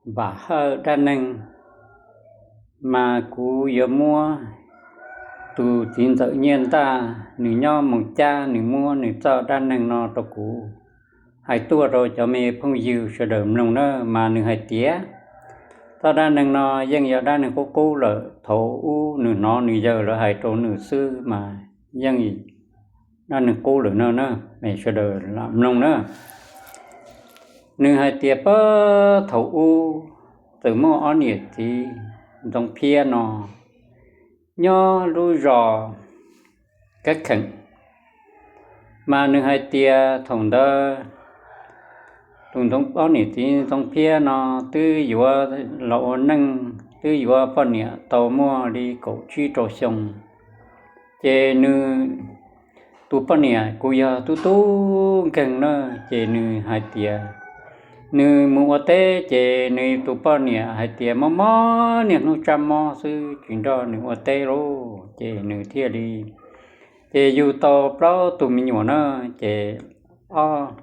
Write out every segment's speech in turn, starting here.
Vam Hawj dab neeg, mas kuv yuav muab tus txiv ntxawm Nyiaj Ntaj, nws nyob Moos Cab, nws muab nws txoj dab neeg no rau kuv hais tuaj rau cov me phooj ywg sawv daws mloog na. Mas nws hais tias txoj dab neeg no yeej yog dab neeg qub qub lawm, thaum ub nws hnov nws yawg lawv hais rau nws xwb mas yeej dab neeg qub lawm no na, sawv daws lam mloog na. Nws hais tias puag thaum ub txawm muaj ob niam txiv Ntxoov Phiab no nyob lub zos Kab Kheem. Mas nws hais tias thaum ntawd tus ob niam txiv Ntxoov Phiab no twb yuav los ua neej, twb yuav poj niam tau muaj li kaum tsib rau xyoo. Ces nws tus poj niam kuj yog tub tub nkeeg na, ces nws hais tias nws mus ua teb ces nws tus poj niam hais tias mob mob niaj hnub tsab mob xwb tsis nrog nws ua teb lauj, ces nws thiaj li, ces yug tau plaub tug me nyuam na, ces ob,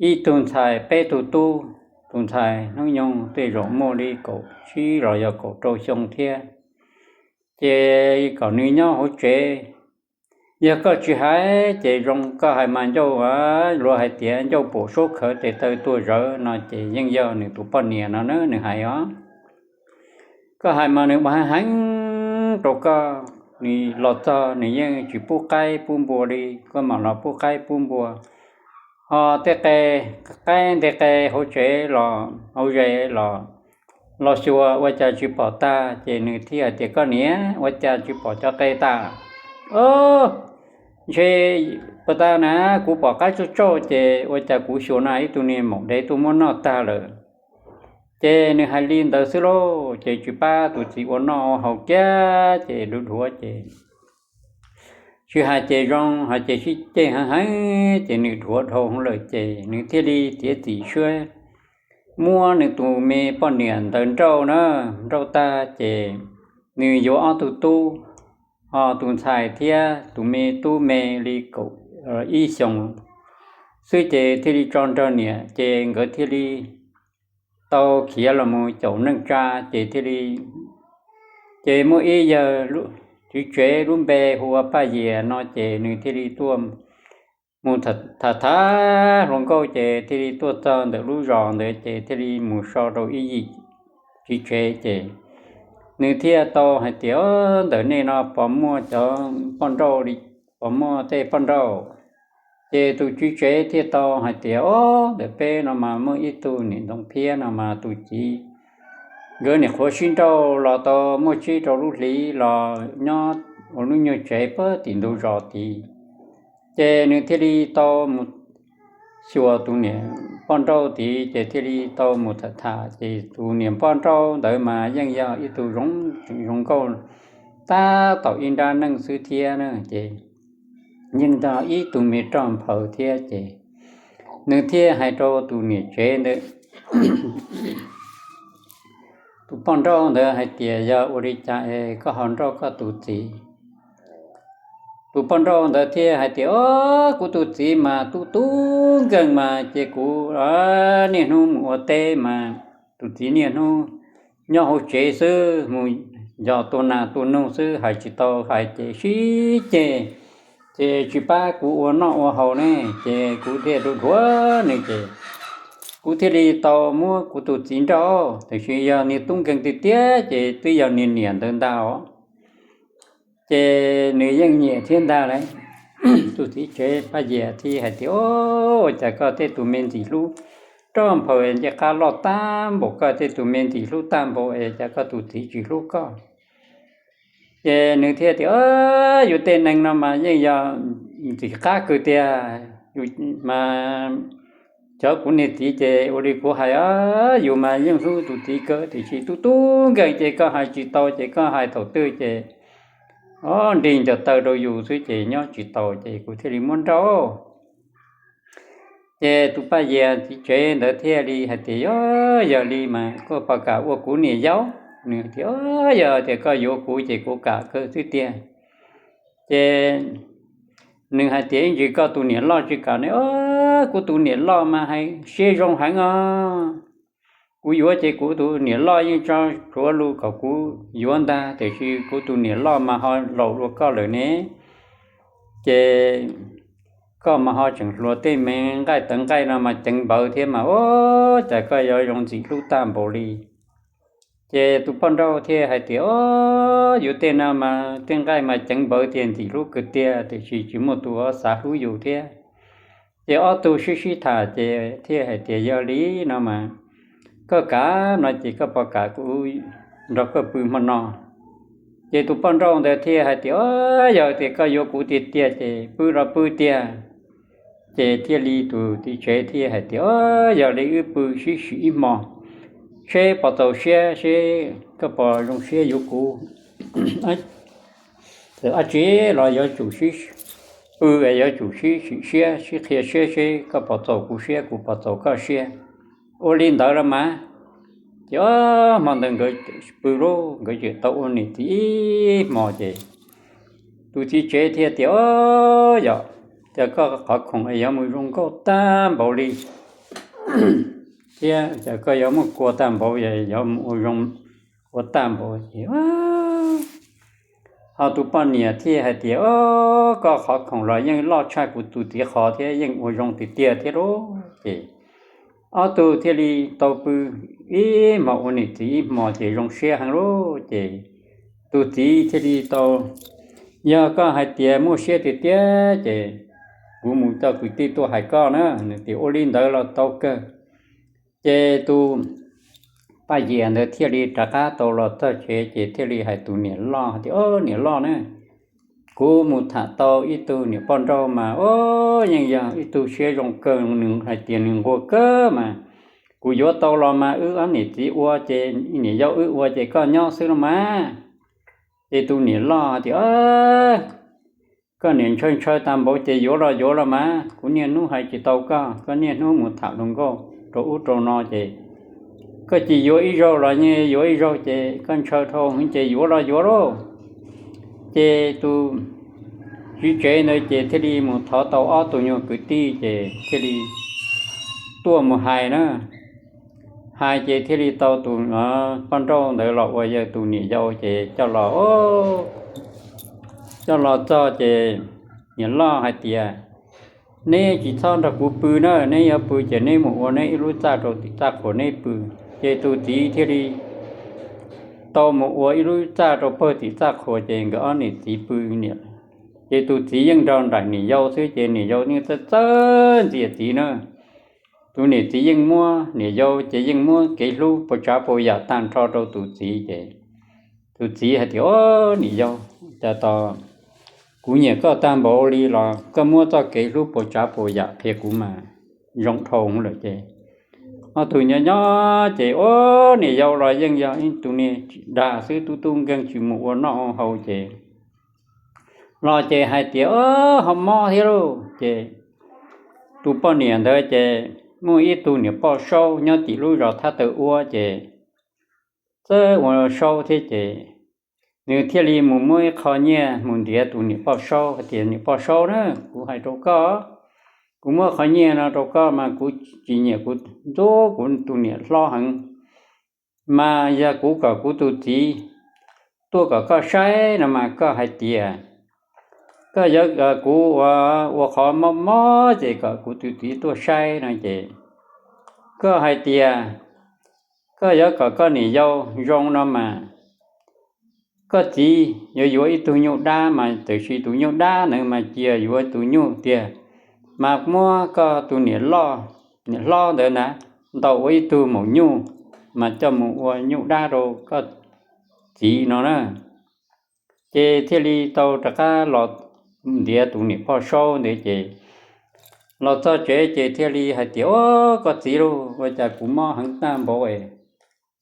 ib tug ntxhais peb tug tub. Tus ntxhais hnub nyoog tej zaum muaj li kaum tsib los yog kaum rau xyoo thiab. Ces kom nws nyob hauv tsev, yog koj tsis hais ces zoo, koj hais mas ncauj, luag hais tias ncauj pum suab khawv tes taw tuag zawv no ces yeej yog nws tus poj niam no na nws hais os. Koj hais mas nws ua heev heev rau koj, nws los txog nws yeej tsis pub qaib pub npua li, koj mam los pub qaib pub npua. Ho tej qe, qaib nteg qe hauv tsev los hauv zes los, los xyuas ua cas tsis pom tag, ces nws thiaj hais tias koj niam, ua cas tsis pom cov qe tag? Ntshe puag ta na kuv pom qaib tsauj tsauj ces ua cas kuv xyuas no ib tug niag maum dev tuaj muab noj tag lawm. Ces nws hais li ntawd xwb lauj, ces tsis pab tus txiv ua noj ua haus kiag ces dhuav dhuav ces tsis hais ces zoo, hais ces sib ceg heev heev ces nws dhuav dhau hwv lawm ces nws thiaj li tiav txim siab muab nws tus me poj niam ntawd nrauj na, nrauj tag ces nws yuav ob tug tub, ho tus ntxhais thiab tus me tub me li kaum ib xyoos xwb ces thiaj li tso nrog niam ces nkawd thiaj li tau khiav los mus caum neej tsa ces thiaj li, ces muaj ib yawg tswv tsev lub npe hu ua Paj Yias no ces nws thiaj li tuaj mus tham tham hluas nkauj ces thiaj li tuaj txog ntawm lub zos ntawd ces thiaj li mus so rau ib yim tswv tsev ces nws thiaj tau hais tias ntawm nej no puas muaj cov poj nrauj li, puas muaj tej poj nrauj? Ces tus tswv tsev thiaj tau hais tias o, ntawm peb no mas muaj ib tug niam Ntxoov Phiab no mas tus txiv nkawd niam qhuav sib nrauj los tau muaj tsib rau lub hlis los nyob ua lub nyuag tsev puag tim ntug zos tid. Ces nws thiaj li tau mus xyuas tus niam poj nrauj tid ces thiaj li tau mus tham tham ces tus niam poj nrauj ntawd mas yeej yog ib tug zoo nkauj tab tom ib nrab neej xwb thiab na ces yeej yog ib tug me roj nphaws thiab ces nws thiaj hais rau tus niam tsev ntawd, tus poj nrauj ntawd hais tias yog ua li cas es koj ho nrauj koj tus txiv? Tus poj nrauj ntawd thiaj hais tias o, kuv tus txiv mas tub tub nkeeg mas ces kuv niaj hnub mus ua teb mas tus txiv niaj hnub nyob hauv tsev xwb, mus yos tua nas tua noog xwb, hais tsis tau, hais ces sib ceg, ces tsis pab kuv ua noj ua haus ne ces kuv thiaj dhuav dhuav nws ces kuv thiaj li tau muab kuv tus txiv nrauj, tiam sis yog niag tub nkeeg tiag tiag ces twb yog niag niam ntawd ntag os. Ces nws yeej nyiam thiab ntag lauj. Tus txiv tsev Paj Yias thiaj hais tias o, ua cas koj tej tus me ntxim hlub roj nphaws ncej qab loj tag npaum, koj tej tus me ntxim hlub tag npaum es cas koj tus txiv tsis hlub koj? Ces nws thiaj tias o, yus tej neeg no mas yeej yog ntxim qab kawg tiag, mas cov kuv niag txiv ces ua li kuv hais o, yus mas yeej hlub tus txiv kawg tiam sis tub tub nkeeg ces koj hais tsis tau ces koj hais thaum twg ces o, nrig ncaws taw rau yus xwb ces nyob tsis tau ces kuv thiaj li muab nrauj. Ces tus Paj Yias txiv tsev ntawd thiaj li hais tias o, yog li mas koj puas kam ua kuv niam yau? Nws tias o, yog tias koj yuav kuv ces kuv kam kawg xwb tiag. Ces nws hais tias ib ntsis koj tus niam loj tsis kam ne, o, kuv tus niam loj mas hais siab zoo heev os. kuv yuav ces kuv tus niam loj yeej tso tshuav lus kom kuv yuav ntag, tiam sis kuv tus niam loj mas ho laus dua koj lawm ne, ces koj mas ho tseem hluas, tej me nqaij tawv nqaij no mas ceev npawv thiab mas, o, cas koj yuav zoo ntxim hlub tag npaum li. Ces tus poj nrauj thiaj hais tias, o, yus tej no mas tej nqaij mas ceev npawv tiag, ntxim hlub kawg tiag, tiam sis tsis muaj tus xav hlub yus thiab. Ces ob tug sib sib tham ces thiaj hais tias, yog li no mas koj kam no ces koj puas kam kuv nrog koj pw hmo no? Ces tus poj nrauj ntawd thiaj hais tias, o, yog tias koj yuav kuv tiag tiag ces pw los pw tiag. Ces thiaj li tus txiv tsev thiaj hais tias, o, yog li wb pw sib sim ib hmo seb puas txaus siab, seb koj puas zoo siab yuav kuv. Ab tsi los yuav tsum sib pw, yuav tsum sib sim siab, sib qhia siab seb koj puas txaus kuv siab, kuv puas txaus koj siab. Ua li ntawd los mas. Ces o, hmo ntawd nkawd pw lawm, nkawd tseem tau ua niam txiv ib hmo ces tus txiv tsev thiaj tias, o, yog, cas koj qhov khoom yuav mus zoo nkauj tag npaum li thiab cas koj yuav muaj kua tag npaum, yuav mus ua zoo ua tag npaum ces ho tus poj niam thiaj hais tias, o, koj qhov khoom los yeej loj tshaj kuv tus txiv qhov thiab, yeej ua zoo tiag tiag thiab lauj. Ces ob tug thiaj li tau pw ib hmo ua niam txiv ib hmo ces zoo siab heev lauj. Ces tus txiv thiaj li tau, yog koj hais tias muaj siab tiag tiag ces kuv mus coj kwv tij tuaj hais koj na. Nws tias ua li ntawd los tau kawg. Ces tus Paj Yias ntawd thiaj li rov qab tau los txog tsev ces thiaj li hais tus niam loj tias, o, niam loj na, kuv mus tham tau ib tug niam poj nrauj mas, o, yeej yog ib tug siab zoo kawg, nws hais tias nws nquag kawg mas kuv yuav tau los mas wb ob niam txiv ua ces, niam yau wb ua ces koj nyob xwb los mas. Ces tus niam loj tias, koj niam ntshaw ntshaw tag npaum ces yuav los yuav los mas, kuv niaj hnub hais tsis tau koj, koj niaj hnub mus tham hluas nkauj rau ub rau no ces koj tsis yuav ib zaug los yeej yuav ib zaug ces koj ntshaw dhau ces yuav los yuav lauj. Ces tus txiv tsev ntawd ces thiaj li mus thov tau ob tug nyuag kwv tij ces thiaj li tuaj mus hais na. Hais ces thiaj li tau tus poj nrauj ntawd los ua yawg tus niam yau ces coj los, coj los txog ces niam loj hais tias, neb tsis txhob nrog kuv pw na, neb yuav pw ces neb mus ua neb ib lub txaj rau tim txaj qhua neb pw. Ces tus txiv thiaj li tau mus ua ib lub txaj rau pawg tim txaj qhua ces nkawd ob niam txiv pw. Ces tus txiv yeej nrog nraim niam yau xwb ces niam yau yeej txawj txawj ntxias txiv na. Tus niam txiv yeej muab, niam yau ces yeej muab kev hlub puas tsav puas yam tag nrho rau tus txiv ces tus txiv hais tias, o, niam yau, cas tos kuv nyiam koj tag npaum li los koj muab txoj kev hlub puas tsav puas yam qhia kuv mas zoo dhau lawm ces ob tug nyob nyob ces, o, niam yau los yeej yog ib tug niag tsis dag xwb, tub tub nkeeg tsis mus ua noj ua haus ces los ces hais tias, o, ho mob thiab lauj. Ces tus poj niam ntawd ces muaj ib tug niam poj saub nyob tim lub zos Thab Taw Ua ces txawj ua saub thiab ces nws thiaj li mus muab ib qho nyiaj mus ntiav tus niam poj saub hais tias, niam poj saub na, kuv hais rau koj, kuv muab qhov nyiaj no rau koj mas kuv tsis nyiam kuv ntxub kuv tus niam hlob heev, mas yog kuv kom kuv tus txiv tuaj kom koj saib no mas koj hais tias koj yuav, kuv ua, ua qhov mob mob ces kom kuv tus txiv tuaj saib no ces koj hais tias koj yuav kom koj niam yau zoo no mas koj txiv yuav yuav ib tug nyuj dab mas tiam sis tus nyuj dab ntawd mas cia yuav tus nyuj tiag, mas muab koj tus niam loj, niam hlob ntawd na ntaus ua ib tug maum nyuj mas coj mus ua nyuj dab rau koj txiv no na. Ces thiaj li tau rov qab los ntiav tus niam poj saub ntawd ces los txog tsev ces thiaj li hais tias, o, koj txiv lauj, ua cas kuv mob heev tag npaum es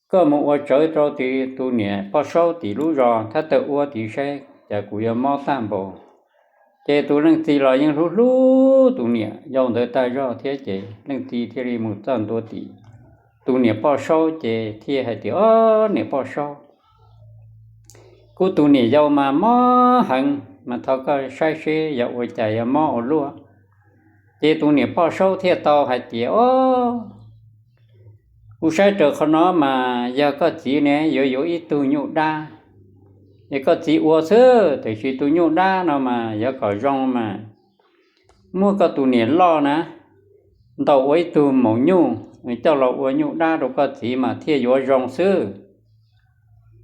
koj mus ua tsawv rau tus niam poj saub tim lub zos Thab Taw Ua tid saib cas kuv yuav mob tag npaum. Ces tus leej txiv los yeej hlub hlub tus niam yau ntawd tag zog thiab ces leej txiv thiaj li mus txog ntua tim tus niam poj saub ces thiaj hais tias, o, niam poj saub, kuv tus niam yau mas mob heev mas thov koj saib seb yog ua cas yuav mob ua luaj. Ces tus niam poj saub thiaj tau hais tias, o, Kuv saib raws qhov no mas yog koj txiv ne yuav yuav ib tug nyuj dab, es koj txiv ua xwb, tiam sis tus nyuj dab no mas yuav kom zoo mas muab koj tus niam loj na ntaus ua ib tug maum nyuj coj los ua nyuj dab rau koj txiv mas thiaj yuav zoo xwb.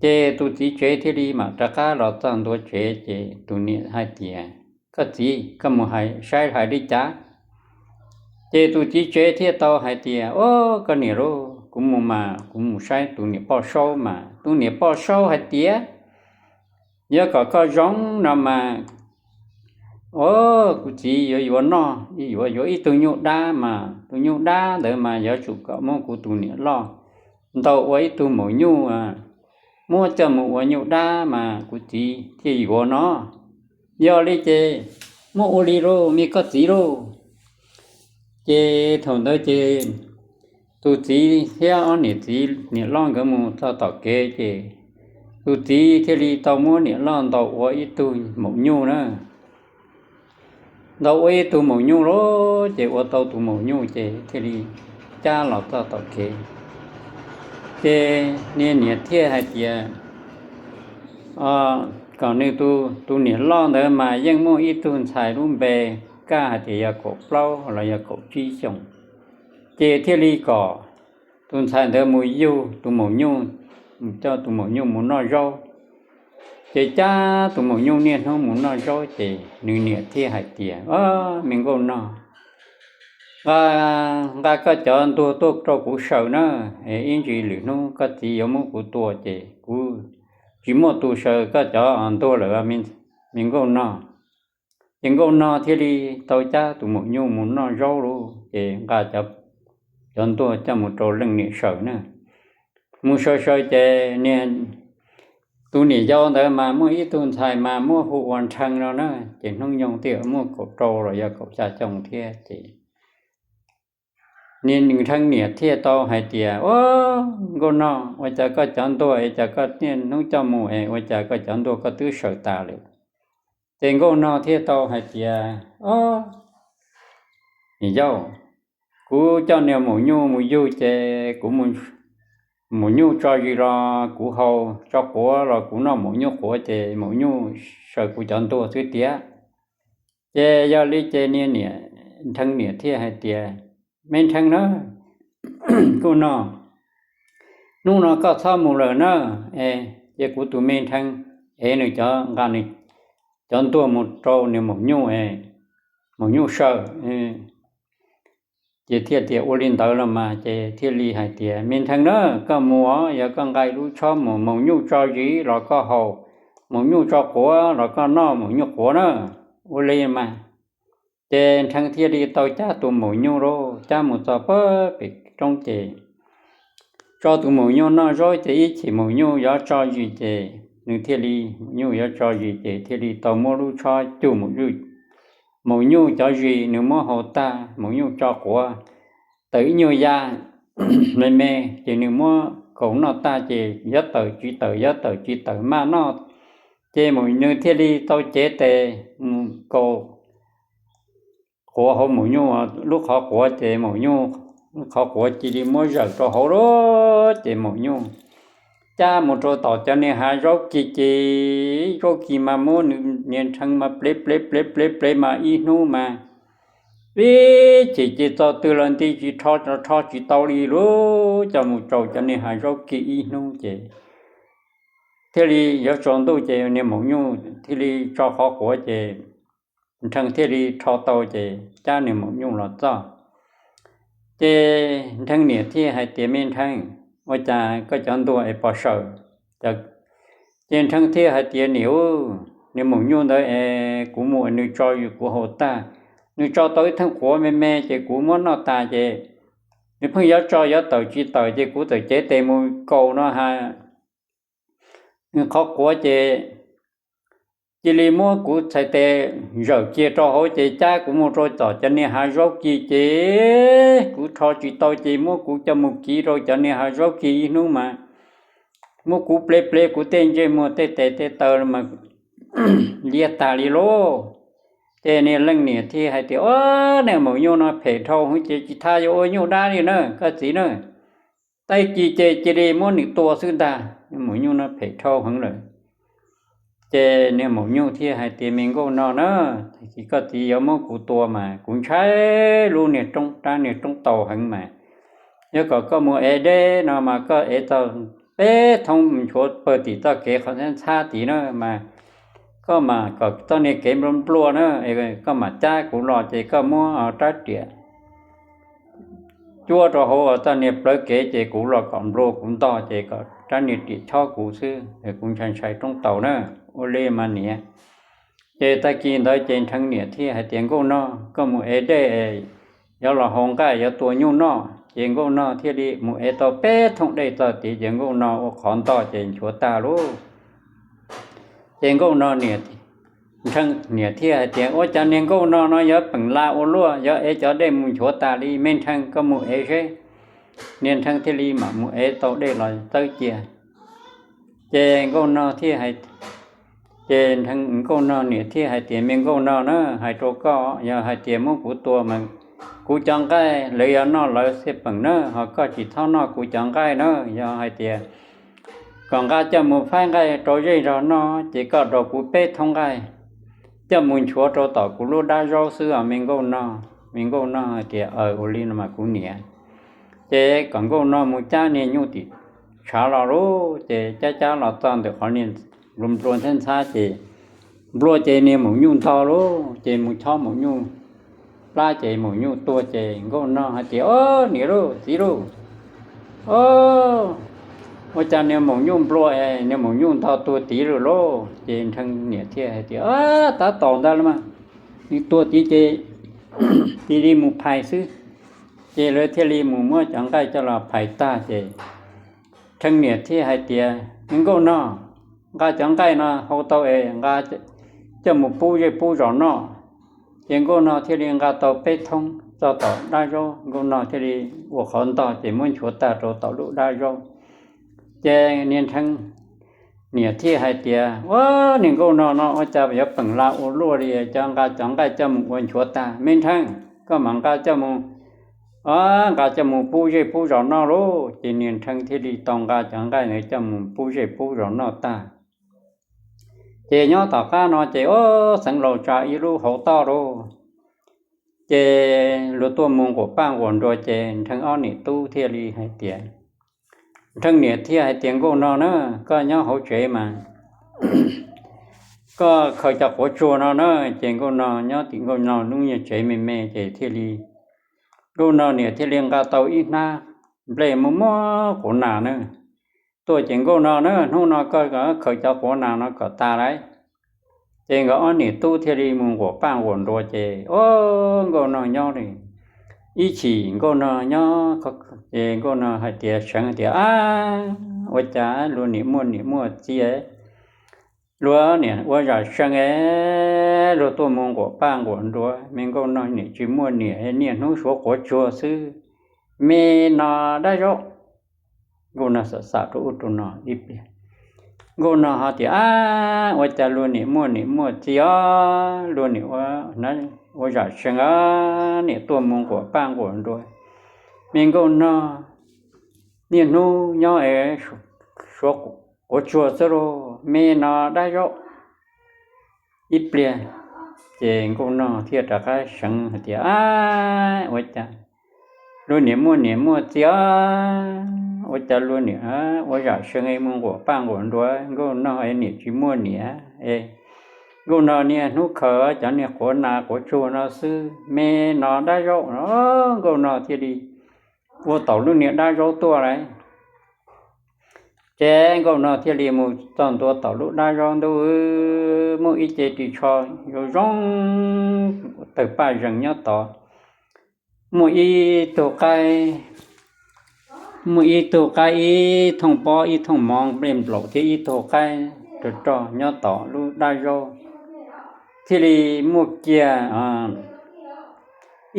Ces tus txiv tsev thiaj li mam rov qab los txog ntua tsev, ces tus niam hais tias, Koj txiv, koj mus saib hais li cas? Ces tus txiv tsev thiaj tau hais tias, Au, koj niam lauj, kuv mus mas kuv mus saib tus niam poj saub mas tus niam poj saub hais tias yuav kom koj zoo no mas, au, kuv txiv yuav yuav noj, yuav yuav ib tug nyuj dab mas tus nyuj dab ntawd mas yuav tsum kom muab kuv tus niam loj ntaus ua ib tug maum nyuj, muab coj mus ua nyuj dab mas kuv txiv thiaj yuav no. Yog li ces muab ua li lauj me koj txiv lauj. Ces thaum ntawd ces tus txiv thiab ob niam txiv niam loj nkawd mus txog tom kev ces tus txiv thiaj li tau muab niam loj ntaus ua ib tug maum nyuj na. Ntaus ua ib tug maum nyuj lauj, ces ua tau tus maum nyuj ces thiaj li cab los txog tom kev. Ces niag niam thiaj hais tias kom nws tus niam loj ntawd mas yeej muaj ib tug ntxhais lub npe kaj hais tias yog kaum plaub los yog kaum tsib xyoos, ces thiaj li kom tus ntxhais ntawd mus yug tus maum nyuj, coj tus maum nyuj mus noj zaub. Ces cab tus maum nyuj niaj hnub mus noj zaub ces nws niam thiaj hais tias, Me nkauj no, nqa koj cov ntuag tuaj rau kuv saws na, ib ntsis lwm hnub koj txiv yuav muab kuv tua ces kuv tsis muaj tus saws koj cov ntuag lawm, me nkauj no. Ces nkauj no thiaj li tau cab tus maum nyuj mus noj zaub lauj, ces nqa cov ntuag coj mus rau leej niam saws na. Mus saws saws ces niag, tus niam yau ntawd mas muaj ib tug ntxhais mas muab hu ua Nrhee no na, ces hnub nyoog twb muaj kaum rau los yog kaum xya xyoo thiab ces niag Nrhee niam thiaj tau hais tias, Au, nkauj no, ua cas koj cov ntuag es cas koj niaj hnub coj mus es ua cas koj cov ntuag koj twb saws tas lawm? Ces nkauj no thiaj tau hais tias, Au, niam yau, kuv coj niag maum nyuj mus yug ces kuv, maum nyuj tso zis los kuv haus, tso quav los kuv noj maum nyuj quav ces maum nyuj saws kuv cov ntuag xwb tiag. Ces yog li ces niag niam, Nrhee niam thiaj hais tias, Me Nrhee na, nkauj no, hnub no koj txhob mus lawm na, es cia kuv tus me Nrhee es nws cov, nqa nws cov ntuag mus rau nws maum nyuj, maum nyuj saws. Ces thiaj tias ua li ntawd los mas ces thiaj li hais tias, Me Nrhee na, koj mus os, yog koj nqa lub tshob mus, maum nyuj tso zis los koj haus, maum nyuj tso quav los koj noj maum nyuj quav na, ua li mas. Ces Nrhee thiaj li tau cab tus maum nyuj lauj, cab mus txog pem roob ces tso tus maum nyuj noj zaub ces ib chim maum nyuj yuav tso zis ces nws thiaj li, maum nyuj yuav tso zis ces thiaj li tau muab lub tshob cug maum nyuj cov zis, nws muab haus tag, maum nyuj tso quav, tawm ib nyuag ya me me, ces nws muab kaus noj tag ces yuav tawm tsis tawm, yuav tawm tsis tawm maj noj, ces maum, nws thiaj li tau cev tes mus kaus quav hauv maum nyuj lub qhov quav ces maum nyuj lub qhov quav cia li muab zawm rau hauv lawm ces maum nyuj cab mus rau tom cov niag hav zaub kis ces zaub kis mas muab nws niag Nrhee mas plev plev plev plev plev mas ib hnub mas ib chim ces txog twg los nti tsis rho, rho tsis tau li lauj, coj mus tsaus cov niag hav zaub kis ib hnub ces thiaj li yuav tsaus ntuj ces niag maum nyuj thiaj li tso qhov quav ces Nrhee thiaj li rho tau ces cab niag maum nyuj los txog. Ces Nrhee niam thiaj hais tias, Me Nrhee, ua cas koj cov ntuag es pos saws? Ces Nrhee thiaj hais tias, Niam, niag maum nyuj ntawd es kuv mus nws tso zis kuv haus tag, nws tso tau ib theej quav me me ces kuv muab noj tas ces nws pheej yuav tso yuav tawm tsis tawm ces kuv txawm cev tes mus kaus no ha, nws qhov quav ces cia li muab kuv txhais tes zawm kiag rau hauv ces cab kuv mus rau tom cov niag hav zaub kis ces kuv rho tsis tau ces muab kuv coj mus kiv rau cov niag hav zaub kis ib hnub mas muab kuv plev plev kuv tej ntsej muag tej tes tej taw mas liab tag li lauj. Ces niag leej niam thiaj hais tias, Ob, niag maum nyuj no phem dhau hwv ces tsis tas yuav ua nyuj dab li na koj txiv na. Tag kis ces cia li muab nws tua xwb ntag, niag maum nyuj no phem dhau heev lawm. Ces niag maum nyuj thiaj hais tias, Me nkauj no na, tag kis koj txiv yuav muab kuv tua mas kuv ntshai lub niag roob, rab niag roob taus heev mas, yog kom koj mus ev dej no mas koj ev tau peb thoob nchuav pawg tim txoj kev qhov ntxhab tid na mas, koj mas kom txoj niag kev nplua nplua na, koj mam cab kuv los ces koj muab rab riam cuab rau hauv txoj niag plawv kev ces kuv los kom nplua kuv ntog ces kom rab niag riam chob kuv xwb, kuv ntshai ntshai roob taus na. Ua li mas niam. Ces tag kis ntawd ces Nrheev niam thiaj hais tias, Nkauj no, koj mus ev dej, yuav los hau nqaij yuav tua nyuj noj. Ces nkauj no thiaj li mus ev tau peb thoob dej txog tid ces nkauj no ua qhov ntog ces nchuav tag lauj. Ces nkauj no, Nrheev niam thiaj hais tias, Ua cas niag nkauj no no yuav peem la ua luaj, yuav ev cov dej mus nchuav tas li, me Nrheev koj mus ev seb. Niag Nrheev thiaj li mam mus ev tau dej los txawb cia. Ces nkauj no thiaj, ces nkauj no niam thiaj hais tias, Me nkauj no na, hais rau koj, yog hais tias muab kuv tua mas kuv cov nqaij lawv yuav noj lawv xwb peem na, ho koj tsis txhob noj kuv cov nqaij na. Yog hais tias kom nqa coj mus faib nqaij rau zej zog noj ces koj rau kuv peb thoob nqaij coj mus nchuav rau tom kuv lub dab zaub xwb os me nkauj no. Me nkauj no hais tias, Aws, ua li no mas kuv niam. Ces kom nkauj no mus cab niag nyuj tim tshav los lauj, ces cab cab los txog ntawm qhov niag nplua nplua ntxhab ntxhab ces nplua ces niag maum nyuj ntog lauj, ces mus chob maum nyuj plab ces maum nyuj tuag ces nkauj no hais tias, Ob, niam lauj, txiv lauj, ob, ua cas niag maum nyuj nplua es niag maum nyuj ntog tuag tid lawm lauj? Ces Nrheev niam thiaj hais tias, Tab tom ntag lauj mas, nws tuag tid ces cia li mus phais xwb. Ces lawv thiaj li mus muab cov nqaij coj los phais tag ces Nrheev niam thiaj hais tias, Me nkauj no, nqa cov nqaij no hau tau es nqa coj mus pub zej pub zos noj. Ces nkauj no thiaj li nqa tau peb thoob txog tom dab zaub, nkauj no thiaj li ua qhov ntog ces muab nchuav tag rau tom lub dab zaub. Ces niag Nrheev niam thiaj hais tias, Ua, niag nkauj no no ua cas yuav peem la ua luaj li, cov nqa cov nqaij coj mus ua nchuav tag. Me Nrheev, koj mam nqa coj mus, nqa coj mus pub zej pub zos noj lauj. Ces niag Nrheev thiaj li tau nqa cov nqaij ntawd coj mus pub zej pub zos noj tag. Ces nyob tom qab no ces ob, xeev laus tsa ib lub hauv toj lauj. Ces luag tuaj mus nquam paj nquam nruas ces Nrheev ob niam tub thiaj li hais tias, Nrheev niam thiaj hais tias, Nkauj no na, koj nyob hauv tsev mas koj khaws cov quav tsuag no na. Ces nkauj no nyob tim nkauj no lub nyuag tsev me me ces thiaj li, nkauj no niam thiaj li nqa tau ib hnab nplej muaj muaj quav nas na tuaj ces, Nkauj no na, hnub no koj khaws cov quav nas no kom tas lauj. Ces nkawd ob niam tub thiaj li mus nquam paj nquam nruas ces ob, nkauj no nyob li ib chim nkauj no nyob ces nkauj no hais tias, seev tias, Ab, ua cas luag niam muaj niam muaj txiv, luag niam ua zam seev es luag tuaj mus nquam paj nquam nruas, me nkauj no niam tsis muaj niam, niaj hnub suav quav tsuag xwb, me no dab zaub. Nkauj no xam xam rau ub rau no ib pliag, nkauj no ho tias, Ab, ua cas luag niam muaj niam muaj txiv os, luag niam ua zam seev os, niam tuaj mus nquam paj nquam nruas, me nkauj no niaj hnub nyob es suav quav tsuag xwb lauj, me no dab zaub. Ib pliag ces nkauj no thiaj rov qab seev hais tias, Ab, ua cas luag niam muaj niam muaj txiv os, ua cas luag niam ua zam seev es mus nquam paj nquam nruas, nkauj no es niam tsis muaj niam es, nkauj no niaj hnub khaws cov niag quav nas quav tsuag no xwb, me no dab zaub. Nkauj no thiaj li ua tau lub niag dab zaub tuaj lauj. Ces nkauj no thiaj li mus txog ntua tom lub dab zaub ntuj, muaj ib ce ris tsho zoo zoo tawg paj zees nyob tod, muaj ib tug qaib, muaj ib tug qaib ib thooj pob ib thooj mov nplej nplaum thiab ib tug qaib rog rog nyob tom lub dab zaub, thiaj li muaj kiag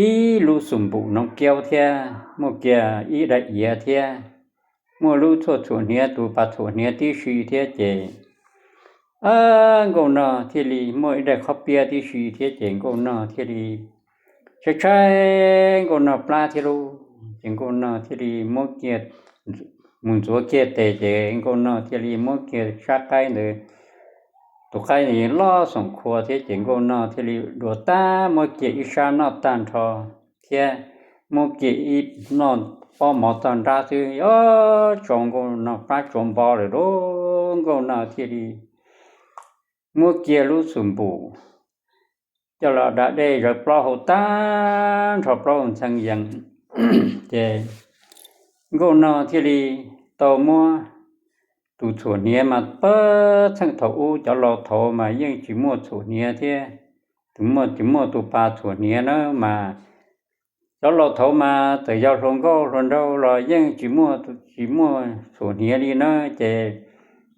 ib lub xum npum noov kiaub thiab muaj kiag ib daim iav thiab, muaj lub tshuaj txhuam hniav tus pas txhuam hniav tib si thiab ces nkauj no thiaj li muaj ib daim qhob piab tib si thiab ces nkauj no thiaj li tshaib tshaib nkauj no plab thiab lauj, ces nkauj no thiaj li muab kiag mus ntxuav kiag tes ces Nkauj Nog thiaj li muab kiag sab qaib ntawd, tus qaib loj xoom khua thiab ces Nkauj Nog thiaj li dua tag muab kiag ib sab noj tag nrho thiab muab kiag ib noj pob mov tag nrab xwb, o, tsau Nkauj Nog pab tsuav npo lawm lauj. Nkauj Nog thiaj li muab kiag lub xum npum coj los da dej zawv plaub hau tag nrho plaub hau ntxhee yees. Ces Nkauj Nog thiaj li tau muab tus txhuam hniav mas pab txheej thaum ub cov laus thaud mas yeej tsis muaj txhuam hniav thiab, tus muaj tsis muaj tus pas txhuam hniav na mas cov laus thaud mas txawm yog hluas nkauj hluas nraug los yeej tsis muaj, tsis muaj txhuam hniav li na. Ces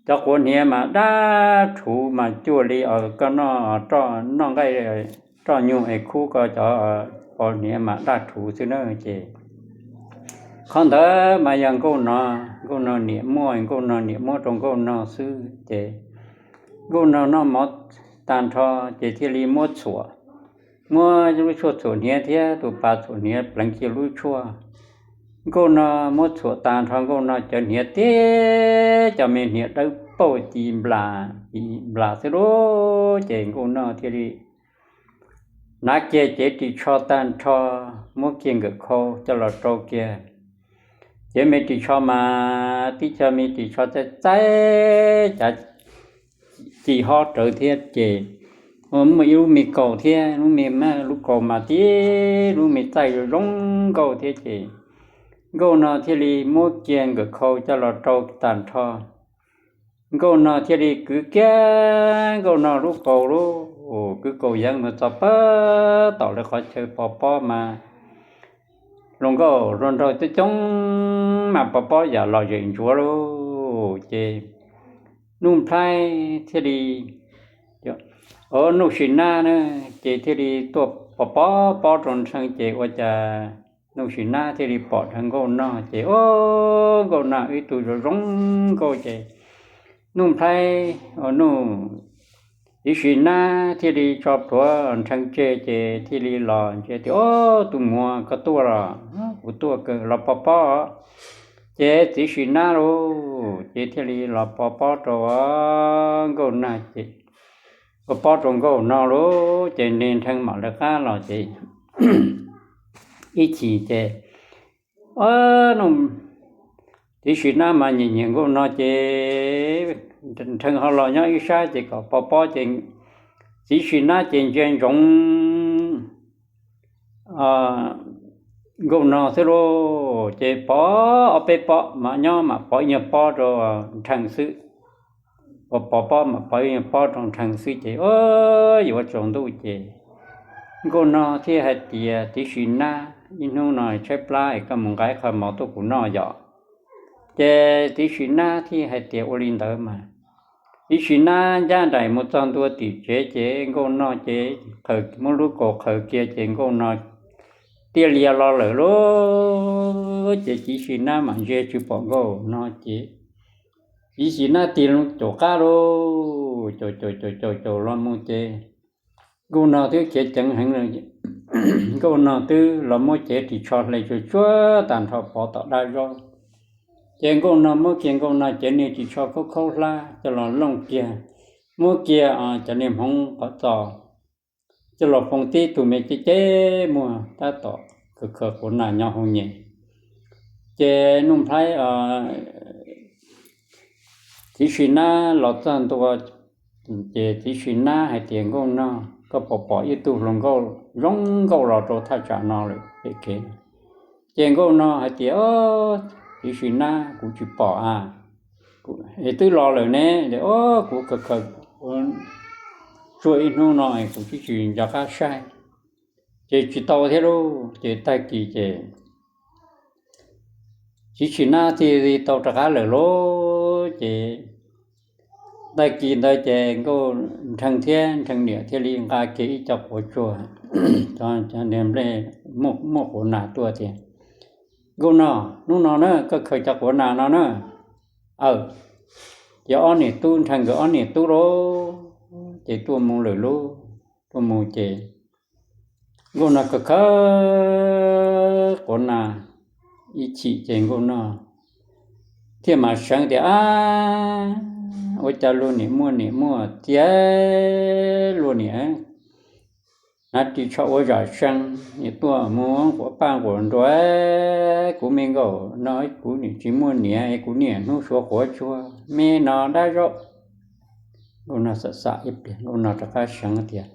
cov quav hniav mas daj rhuv mas cuag li os koj noj, noj nqaij roj nyuj es khub ko cov quav hniav mas daj rhuv xwb na. Ces qhov ntawd mas yog Nkauj Nog, Nkauj Nog niam muaj, Nkauj Nog niam muab rau Nkauj Nog xwb. Ces Nkauj Nog noj mov tag nrho ces thiaj li muab txhuam, muab lub tshuaj txhuam hniav thiab tus pas txhuam hniav pleev kiag lub tshuaj. Nkauj Nog muab txhuam tag nrho Nkauj Nog cov hniav tib cov me hniav dawb paug ci nplas ci nplas xwb lauj. Ces Nkauj Nog thiaj li hnav kiag cev ris tsho tag nrho, muab kiag nkawm khau coj los rau kiag cev me ris tsho mas tib co me ris tsho txaij txaib cav ci hob rawv thiab ces muaj ib lub me kaus thiab, lub me, lub kaus mas tib lub me txaij zoo zoo nkauj thiab ces Nkauj Nog thiaj li muab kiag nkawm khau coj los rau tag nrho. Nkauj Nog thiaj li kwv kiag, Nkauj Nog lub kaus lub, kwv kaus yeev mus txog pab tom lawv qhov chaw pov pob mas hluas nkauj hluas nraug coob coob mas pov pob yam lom zem ntsuav lauj. Ces Nuj Nplhaib thiaj li, o, Nuj Sim Nab na, ces thiaj li tuaj pov pob pob rau Nrhee ces ua cas Nuj Sim Nab thiaj li pom dheev Nkauj Nog ces, o, Nkauj Nog ib tug zoo zoo nkauj ces Nuj Nplhaib, o, Nuj, Txiv Sim Nab thiaj li tso plhuav Nrhee tseg ces thiaj li los ntsia tias, o, tus muam koj tuaj los? Kuv tuaj kawg los pov pob. Ces Txiv Sim Nab lauj, ces thiaj li los pov pob rau Nkauj Nog ces, pov pob rau Nkauj Nog lauj, ces niag Nrhee mam lawv qab los ces ib chim ces, o, Txiv Sim Nab mas nyiam nyiam Nkauj Nog ces Nrhee ho los nyob ib sab ces kom pov pob ces Txiv Sim Nab ces ntsia ntsoov Nkauj Nog xwb lauj, ces pov ob peb pob mas nyob mam pov ib nyuag pob rau Nrhee xwb. Pov pob mas pov ib nyuag pob rau Nrhee xwb ces, o, yuav tsaus ntuj ces Nkauj Nog thiaj hais tias, Txiv Sim Nab, ib hnub no tshaib plab es koj mus nqa ib qho mov tuaj kuv noj yom. Ces Txiv Sim Nab thiaj hais tias, ua li ntawd mas. Txiv Sim Nab ncaj nraim mus txog ntua tim tsev ces Nkauj Nog ces muab lub kaus qhawv kiag ces Nkauj Nog tiaj lias los lawm lauj. Ces Txiv Sim Nab mam ntsia tsis pom Nkauj Nog ces Txiv Sim Nab tig loo caum qab lauj, caum caum caum caum caum los mus ces Nkauj Nog twb khiav ceev heev lawm. Nkauj Nog twb los muab cev ris tsho hle tsuag tsuag tag nrho pov tom dab zaub. Ces Nkauj Nog muab kiag Nkauj Nog cev niag ris tsho khaub khaub hlab coj los looj kiag, muab kiag cov niag hmoov qhov txos coj los foom tib tug me ceb ceb muag tab tom khaws khaws quav nas nyob hauv nyem. Ces Nuj Nplhaib, Txiv Sim Nab los txog ntua ces Txiv Sim Nab hais tias, Nkauj Nog, koj puas pom ib tug hluas nkauj zoo nkauj los rau thaj tsam no lawm pem kev? Ces Nkauj Nog hais tias, Txiv Sim Nab, kuv tsis pom a, es twb los lawm ne. Os, kuv khaws khaws tsuag ib hnub no kuv twb tsis nco qab saib, ces tsis tau thiab lauj. Ces tag kis ces Txiv Sim Nab thiaj li tau rov qab lawm lauj. Ces tag kis ntawd ces Nkauj Nrhee thiab Nrhee niam thiaj li nqa kiag ib co quav tsuag, cov niag nplej muaj quav nas tuaj tias, Nkauj Nog, hnub no na koj khaws cov quav nas no na. Aw, ces ob niam tub Nrhee nkawd ob niam tub lauj, ces tuaj mus lawm lauj. Tuaj mus ces Nkauj Nog khaws khaws quav nas ib chim ces Nkauj Nog thiaj mam seev tias, ab, ua cas luag niam muaj niam muaj txiv, luag niam hnav ris tsho ua zam seev, niam tuaj mus nquas paj nquas nruas, kuv me nkauj no kuv niam tsis muaj niam, kuv niam hnub suav quav tsuag me no dab zaub. Nkauj no xam xam ib pliag, nkauj no rov qab seev tias,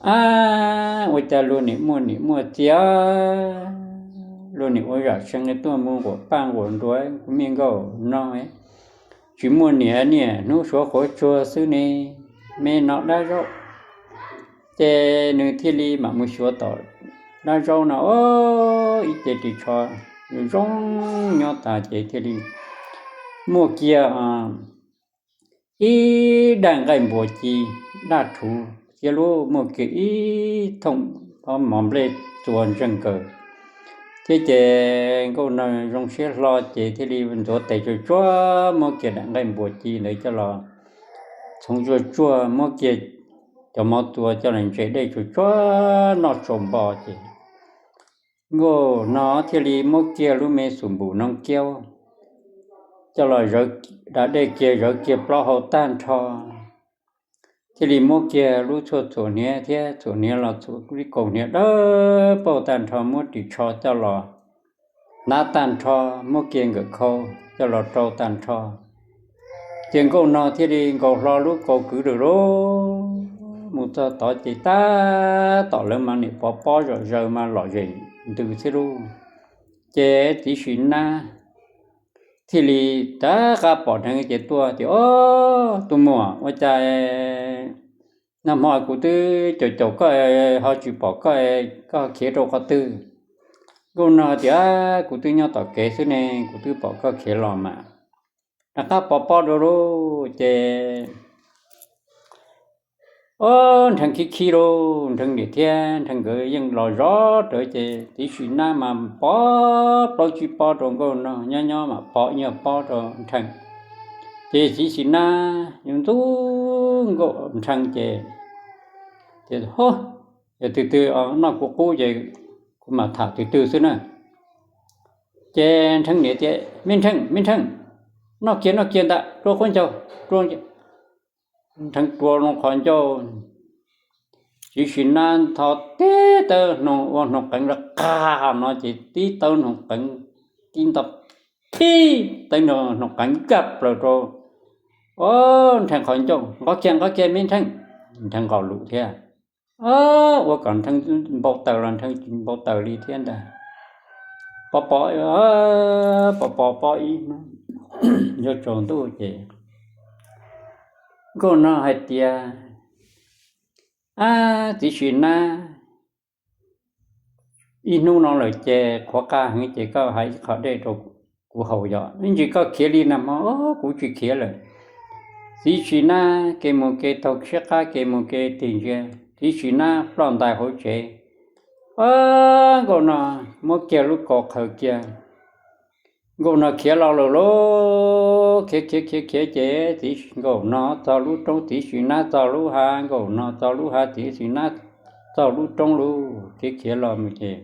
ab, ua cas luag niam muaj niam muaj txiv, luag niam ua zam seev tuaj mus nquas paj nquas nruas, kuv me nkauj no tsis muaj niam, niam hnub suav quav tsuag xwb ne, me no dab zaub. Ces nws thiaj li mam mus xyuas tom dab zaub no, o, ib ce ris tsho zoo nyob tas ces thiaj li muaj kiag ib daim nqaij npua ci daj rhuv thiab lub, muaj kiag ib thooj mov nplej txua ntseeg kawg thiab. Ces nkauj no zoo siab hlo ces thiaj li ntxuav tes tsuag tsuag muab kiag daim nqaij npua ci ntawd coj los txhoov tsuag tsuag, muab kiag cov mov txua coj los ntse dej tsuag tsuag noj tsaus npo ces nkauj no thiaj li muab kiag lub me xum npum noog kiaub coj los da dej kiag zawv kiag plaub hau tag nrho, thiaj li muab kiag lub tshuaj txhuam hniav thiab txhuam hniav los txhuam li kaus hniav dawb paug tag nrho, muab ris tsho coj los hnav tag nrho, muab kiag nkawm khau coj los rau tag nrho. Ces nkauj no thiaj li nkaus hlo lub kaus kwv lawm lauj. Mus txog tod ces tab tom lawv mas niam pov pob zom zaws mas lom zem ntws xwb lauj. Ces txiv sim nab thiaj li rov qab pom Nrheev ces tuaj tias, o, tus muam, ua cas nag hmo kuv twb caum caum koj ho tsis pom koj, koj khiav rau qhov twg? Nkauj no tias, kuv twb nyob tom kev xwb ne, kuv twb pom koj khiav los mas. Rov qab pov pob rau lauj ces, o, Nrheev khib khib lauj, Nrheev niam thiab Nrheev nkawd yeej los zov rawv ces txiv sim nab mas pov plaub tsib pob rau nkauj no, nyob nyob mas pov ib pob rau Nrheev. Ces txiv sim nab yuav ntxub nkauj Nrheev ces, ces, ho, yog tus twg noj kuv qub ces kuv mam tham tus twg xwb na. Ces Nrheev niam tias, me Nrheev, me Nrheev, noj kiag noj kiag ntawm rua quab ncaug, rua. Nrheev rua loo qhov ncauj, txiv sim nab ntho tib tawb hnoos ua hnoos qeev lawv qag no ces tib tawb hnoos qeev, tib nto, tib tawb hnoos qeev nkaj plaws rau, o, Nrheev qhov ncauj, nqov kiag nqov kiag me Nrheev. Nrheev nqaus lus thiab, ua kom Nrheev npau taws los Nrheev tsis npau taws li thiab ntag. Pov pov, pov pov pob ib hnub, yuav tsaus ntuj ces nkauj no hais tias, ab, txiv sim nab, ib hnub no lawm ces qhuav qas heev ces koj hais ib qho dej rau kuv haus yom, ib ntsis koj khiav li nag hmo, o, kuv tsis khiav lawm. Txiv sim nab kev mus kev taug siab qab kev mus kev tig ntsia, txiv sim nab ploj ntais hauv tsev. Nkauj no muab kiag lub kaus qhawv kiag, nkauj no khiav los lawm lauj. Khiav khiav khiav khiav ces txiv, nkauj no txog lub roob, txiv sim nab txog lub hav, nkauj no txog lub hav, txiv sim nab txog lub roob lauj. Khiav khiav los mus ces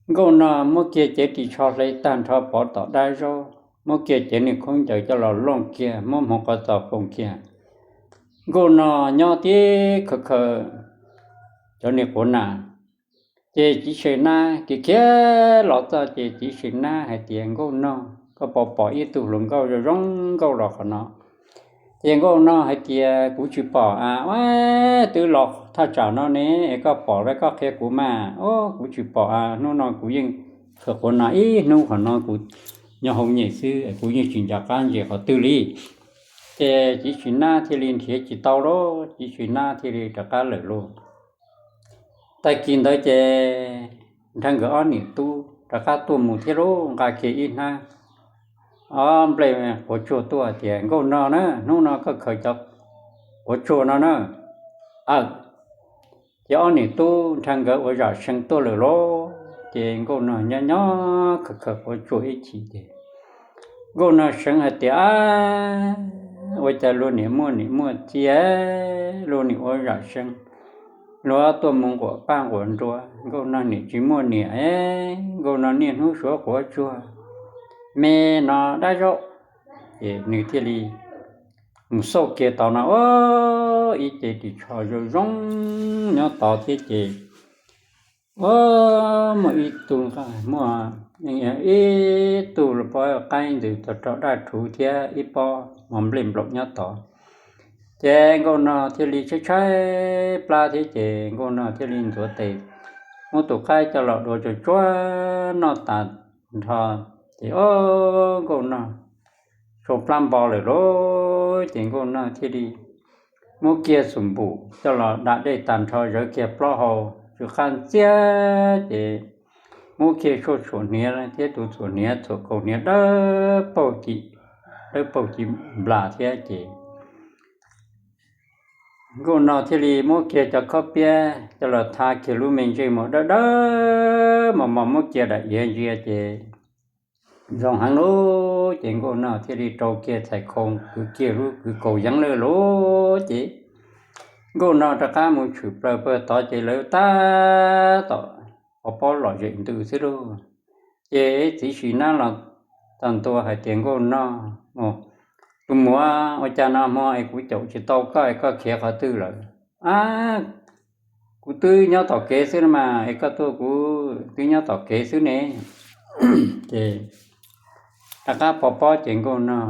nkauj no muab kiag cev ris tsho hle tag nrho pov tom dab zaub, muab kiag cev niag khaub ncaws coj los looj kiag, muab hmoov qhov txos foom kiag. Nkauj no nyob tib khaws khaws cov niag quav nas. Ces txiv sim nab khiav khiav los txog ces txiv sim nab hais tias, nkauj no, koj puas pom ib tug hluas nkauj zoo zoo nkauj los qhov no? Ces nkauj no hais tias, kuv tsis pom a, twb los thaj tsam no ne, es koj pom los koj qhia kuv mas. O, kuv tsis pom a, hnub no kuv yeej khaws quav nas ib hnub qhov no kuv nyob hauv nyem xwb, kuv yeej tsis nco qab ntsia qhov twg li. Ces txiv sim nab thiaj li nrhiav tsis tau lauj, txiv sim nab thiaj li rov qab lawm lauj. Tag kis ntawd ces Nrheev nkawd ob niam tub rov qab tuaj mus thiab lauj, nqa kiag ib hnab ob nplej quav tsuag tuaj tias, nkauj no na, hnub no koj khaws cov quav tsuag no na. Aw, ces ob niam tub Nrheev nkawd ua zam seev tuaj lawm lauj. Ces nkauj no nyob nyob khaws khaws quav tsuag ib chim ces nkauj no seev hais tias, ua cas luag niam muaj niam muaj txiv, luag niam ua zam seev, luag tuaj mus nquam paj nquam nruas, nkauj no niam tsis muaj niam, nkauj no niaj hnub suav quav tsuag, me no dab zaub. Ces nws thiaj li mus xauj kiag tod no, ua ib ce ris tsho zoo zoo nyob tod thiab ces ua muaj ib tug, muaj ib tug pob qaib ntws tog rau daj rhuv thiab ib pob mov nplej nplaum nyob tod. Ces nkauj nog thiaj li tshaib tshaib plab thiab ces nkauj nog thiaj li ntxuav tes muab tus qaib coj los dua tsuag tsuag noj tas nrho. Ces o, nkauj nog tsau plab npo lawm lauj, ces nkauj nog thiaj li muab kiag xum npum coj los da dej tag nrho zawv kiag plaub hau tsw qab ntxiab ces muab kiag tshuaj txhuam hniav thiab tus txhuam hniav txhuam kaus hniav dawb paug ci, dawb paug ci nplas thiab ces nkauj nog thiaj li muab kiag cov khob piab coj los tha kiag lub me ntsej muag dawb dawb mos mos muab kiag dam iav ntsia ces zoo heev lauj. Ces nkauj nog thiaj li rau kiag txhais khau kwv kiag lub kwv kaus yeeb lawm lauj. Ces nkauj nog rov qab mus tshwm plaws pawg tod ces lawv tab tom pov pob lom zem ntws xwb lauj. Ces txiv sim nab los txog ntua hais tias nkauj nog, tus muam, ua cas no hmo es kuv caum tsis tau koj es koj khiav qhov twg lawm? Ab, kuv twb nyob tom kev xwb no mas es koj tuaj kuv twb nyob tom kev xwb ne. Ces rov qab pov pob ces nkauj nog,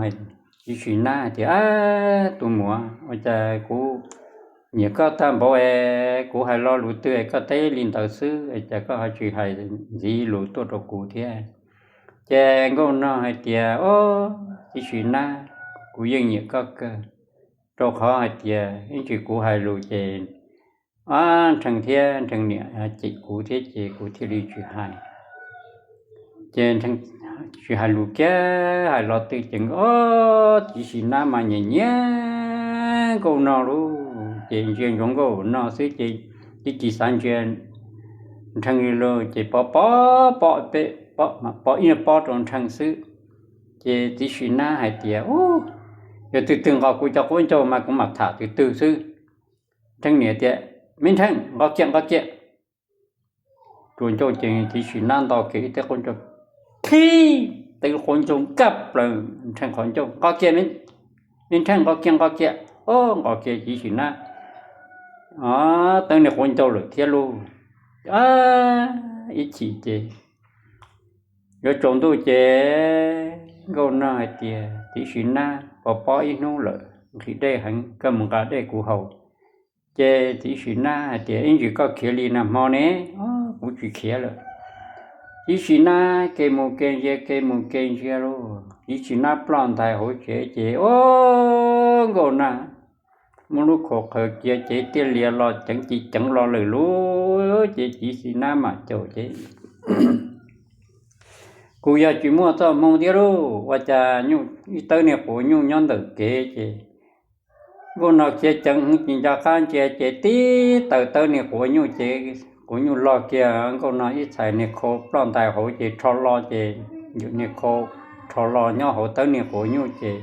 txiv sim nab hais tias, ab, tus muam, ua cas kuv nyiam koj tag npaum es kuv hais lo lus twg es koj teb li ntawd xwb es cas koj ho tsis hais ntxiv lus tuaj rau kuv thiab? Ces nkauj nog hais tias, o, txiv sim nab, kuv yeej nyiam koj kawg, rau qhov hais tias ib ntsis kuv hais lus ces Nrheej thiab Nrheej niam cem kuv thiab ces kuv thiaj li tsis hais. Ces tsis hais lus kiag, hais lo twg ces o, txiv sim nab mas nyiam nyiam nkauj nog lauj, ces ntsia ntsoov nkauj nog xwb ces tsis xav ntsia Nrheej li lauj, ces pov pov peb, pov ib pob rau Nrheej xwb. Ces txiv sim nab hais tias, u, yog twg twg nqos kuv cov quav ncaug mas kuv mam tham twg twg xwb. Nrheej niam tias, me Nrheej, nqos kiag nqos kiag. Tsuas ncauj ces txiv sim nab nto kiag ib teg quav ncaug, khib teg quav ncaug nkag plaws Nrheej qhov ncauj, nqos kiag, me Nrheej, nqos kiag nqos kiag. O, nqos kiag txiv sim nab tawb niag quav ncaug lawm thiab lauj. Ib chim ces yuav tsaus ntuj ces nkauj nog hais tias, txiv sim nab, pov pob ib hnub lawm, nqhis dej heev, koj mus nqa dej kuv haus. Ces txiv sim nab hais tias, ib ntsis koj khiav li nag hmo ne? Kuv tsis khiav lawm. Txiv sim nab kev mus kev ntsia, kev mus kev ntsia lauj, txiv sim nab ploj ntais hauv tsev ces o, nkauj nog muab lub khau qhaws cia cev tiaj lias los ceev ci ceev los lawm lauj. Ces txiv sim nab mam caum ces kuj yog tsis muaj txoj hmoo thiab lauj, ua cas ib tawb niag quav nyuj nyob ntawm kev ces nkauj nog khiav ceev heev ces nco qab ntsia ces tib taws tawb niag quav nyuj ces quav nyuj log kiag nkauj nog ib txhais niag khau ploj ntais hauv ces rho lo ces ywm niag khau rho lo nyob hauv tawb niag quav nyuj ces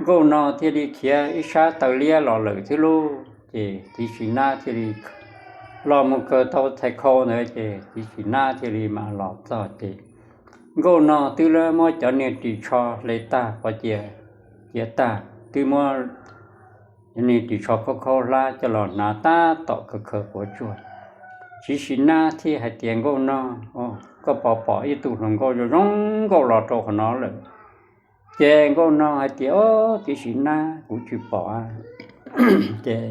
nkauj nog thiaj li khiav ib sab taw liab los lawm xwb lauj. Ces txiv sim nab thiaj li los mus kawg tau txhais khau ntawd ces txiv sim nab thiaj li mam los txog ces nkauj nog twb muab cov niag ris tsho hle tag pov cia, cia tag, twb muab cov niag ris tsho khaub khaub hlab coj los hnav tab tom khaws khaws quav tsuag. Txiv sim nab thiaj hais tias nkauj nog, koj pom pom ib tug hluas nkauj zoo zoo nkauj los rau qhov no lawm. Ces nkauj nog hais tias, o, txiv sim nab, kuv tsis pom. Ces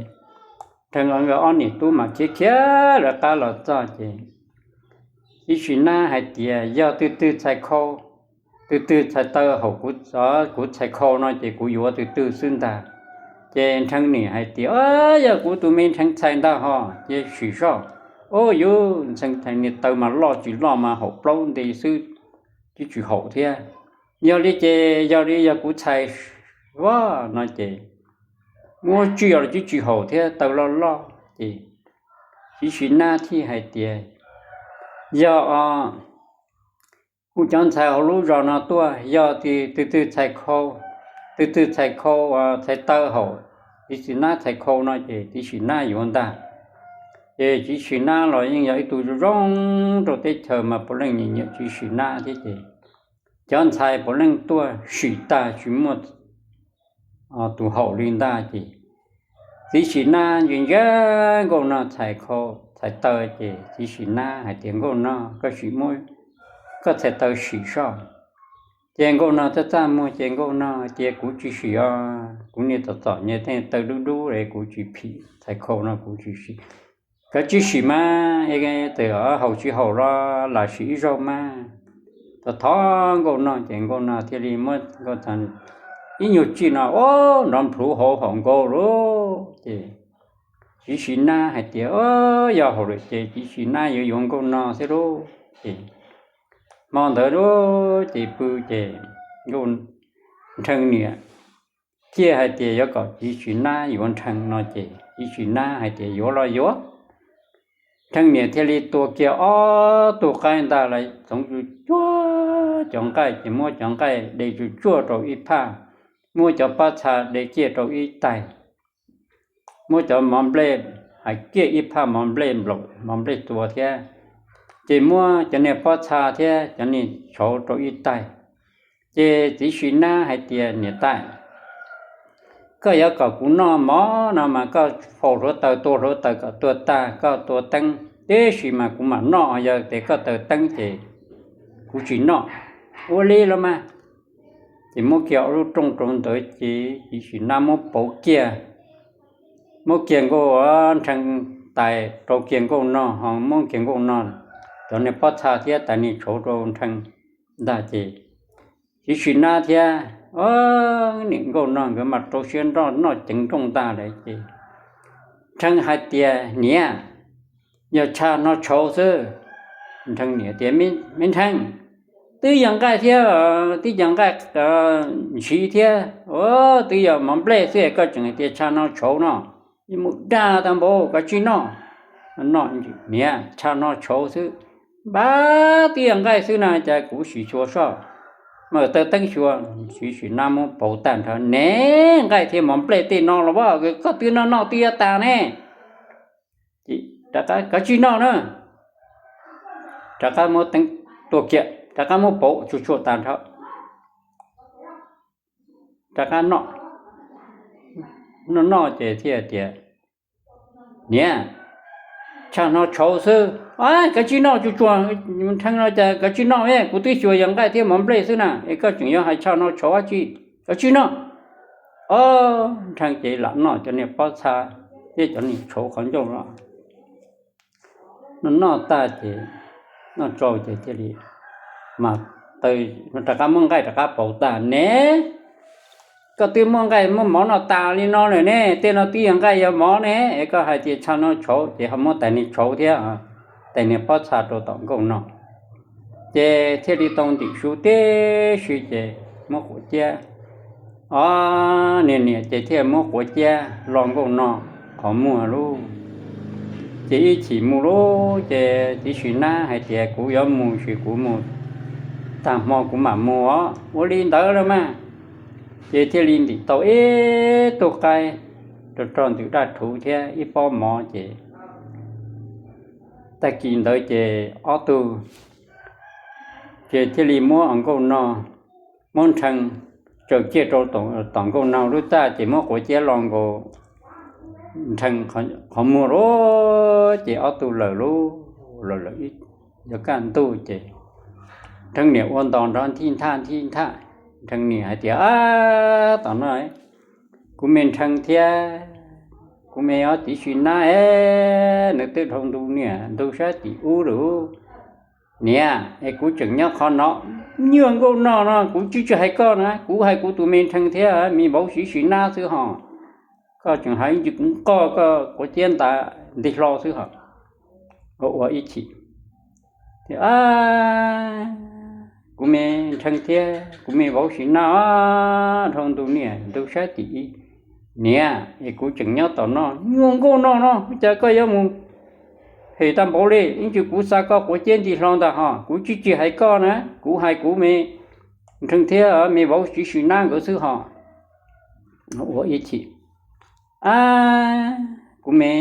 Nrheej nkawd ob niam tub mas khiav khiav lawv qab los txog ces txiv sim nab hais tias yog twg twg txhais khau, twg twg txhais taw haum kuv txhais khau no ces kuv yuav twg twg xwb ntag. Ces Nrheej niam hais tias, o, yog kuv tus me Nrheej txhais ntag ho, ces sim soj. O, yuav Nrheej txhais niag taw mas loj tsis loj mas haum plaub nti xwb, tsis tsis haum thiab. Yog li ces yog li yog kuv txhais vaj no ces muab tsis yog los tsis tsis haum thiab, taw loj loj ces txiv sim nab thiaj hais tias yog kuv cov ntxhais hauv lub zos no tuaj, yog twg twg txhais khau, twg twg txhais khau, txhais taw haum txiv sim nab txhais khau no ces txiv sim nab yuav ntag. Ces txiv sim nab los yeej yog ib tug zoo zoo rau teb chaws mas puav leej nyiam nyiam txiv sim nab thiab ces cov ntxhais puav leej tuaj sim tag tsis muaj tus haum li ntag ces txiv sim nab ntsia ntsia Nkauj Nog txhais khau txhais taw ces txiv sim nab hais tias, Nkauj Nog, koj sim muab koj txhais taw sim soj. Ces Nkauj Nog txaj txaj muag ces Nkauj Nog hais tias, Kuv tsis sim os, kuv niag txom txom nyem tej taw dub dub es kuv tsis phim txhais khau no kuv tsis sim. Koj tsis sim mas, txawm haum tsis haum los lam sim ib zaug mas. Thov thov Nkauj Nog ces Nkauj Nog thiaj li muab ib nyuag tsij no ua nrov plhuv hauv haum nkaus lauj. Ces txiv sim nab hais tias, Yog haum lawm ces txiv sim nab yuav yuav Nkauj Nog xwb lauj. Ces hmo ntawd lauj ces pw ces Nkauj Nrhee niam thiaj hais tias yuav kom txiv sim nab yuav Nrhee no ces txiv sim nab hais tias yuav los yuav. Nrhee niam thiaj li tua kiag ob tug qaib ntag los txoov tsuj tsuag cov nqaij ces muab cov nqaij de tsuj tsuag rau ib phaj, muab cov pob txha de kiag rau ib taig, muab cov mov nplej hais kiag ib phaj mov nplej nplaum mov nplej tua thiab, ces muab cov niag pob txha thiab cov niag tshauv rau ib taig. Ces txiv sim nab hais tias, Niam tais, koj yuav kom kuv noj mov no mas koj faus hluav taws tua hluav taws kom tuag tag koj tua teeb, tiam sis mas kuv mam noj, yog tias koj taws teeb ces kuv tsis noj. Ua li los mas. Ces muab kiag ob lub rooj rau ntawd ces txiv sim nab muab pauv kiag, muab kiag Nkauj Nrhee tais rau kiag Nkauj Nog ho muab kiag Nkauj Nog cov niag pob txha thiab tais niag tshauv rau Nrhee ntag ces txiv sim nab thiab niam Nkauj Nog nkawd mas rau siab nroj noj ceev nrooj ntag lawm ces Nrhee hais tias, Niam, yog tsha hno tshauv xwb. Nrhee niam tias, Me Nrhee, twb yog nqaij thiab, twb yog nqaij ntshiv thiab, twb yog mov nplej xwb koj tseem hais tias tsha hno tshauv no, mus dag tau npaum koj tsis noj. Noj, Niam, tsha hno tshauv xwb. Npab, twb yog nqaij xwb na cas kuv sim xyuas soj, mas taws teeb xyuas, txiv sim nab muab pauv tag nrho, Ne, nqaij thiab mov nplej tej no los as, koj twb noj noj twb yuav tas ne. Koj tsis noj na. Rov qab muab teeb tua kiag, rov qab muab pauv tsuj tsuag tag nrho, rov qab noj. Noj noj ces thiaj tias, Niam, tsha hno tshauv xwb. Koj tsis noj, tsuj tsuag Nrhee no cas koj tsis noj, kuv twb xyuas yog nqaij thiab mov nplej xwb na, es koj tseem yuav hais tsha hno tshauv dab tsi? Koj tsis noj. Ob, Nrhee ces lam noj cov niag pob txha thiab cov niag tshauv qhov ncauj los. Noj noj tag ces, noj tsau ces thiaj li mas rov qab muab nqaij rov qab pauv tag, Ne, koj twb muab nqaij muab mov noj tas li no lawm ne, tej no twb yog nqaij yog mov ne, es koj hais tias tsha hno tshauv ces ho muab tais niag tshauv thiab, tais niag pob txha rau tom Nkauj Nog. Ces thiaj li tau ntim su tib si ces muab quav ciab, ob, niag niam ces thiaj muab quav ciab lo Nkauj Nog qhov muag lauj. Ces ib chim mus lauj, ces txiv sim nab hais tias, Kuv yuav mus ces kuv mus, tag hmo kuv mam mus os. Ua li ntawd los mas, ces thiaj li ntim tau ib tug qaib rau rog ntws daj rhuv thiab ib pob mov ces tag kis ntawd ces ob tug ces thiaj li muab Nkauj Nog, muab Nrhee tsaws kiag rau tom Nkauj Nog lub txaj ces muab quav ciab lo nkaus Nrhee qhov muag lauj. Ces ob tug lawm lauj, lawm lawm ib, yuav kaj ntug ces Nrhee niam ua ntos nrov nthij nthaj nthij nthaj. Nrhee niam hais tias, Ab, tom no kuv me Nrhee thiab kuv me ob txiv sim nab es nws twb dhau ntu niam ntug sab tim ub lawm. Niam, es kuv tseem nyob qhov no, nyuag Nkauj Nog no kuv tsis tsis hais koj na, kuv hais kuv tus me Nrhee thiab me vauv txiv sim nab xwb hos. Koj tseem hais ntsis kuv nqoj koj quav ciab nta nti hlo xwb hos. Ua ib chim, kuv me Nrhee thiab kuv me vauv txiv sim nab dhau ntu niam ntug sab tim ub. Niam, es kuv tseem nyob tom no, nyuag Nkauj Nog no cas koj yuav mus phem tag npaum li, ib ntsis kuv xa koj quav ciab nti hlo ntag hos, kuv tsis tsis hais koj na, kuv hais kuv me Nrhee thiab me vauv txiv sim nab nkawd xwb hos. Ua ib chim, ab, kuv me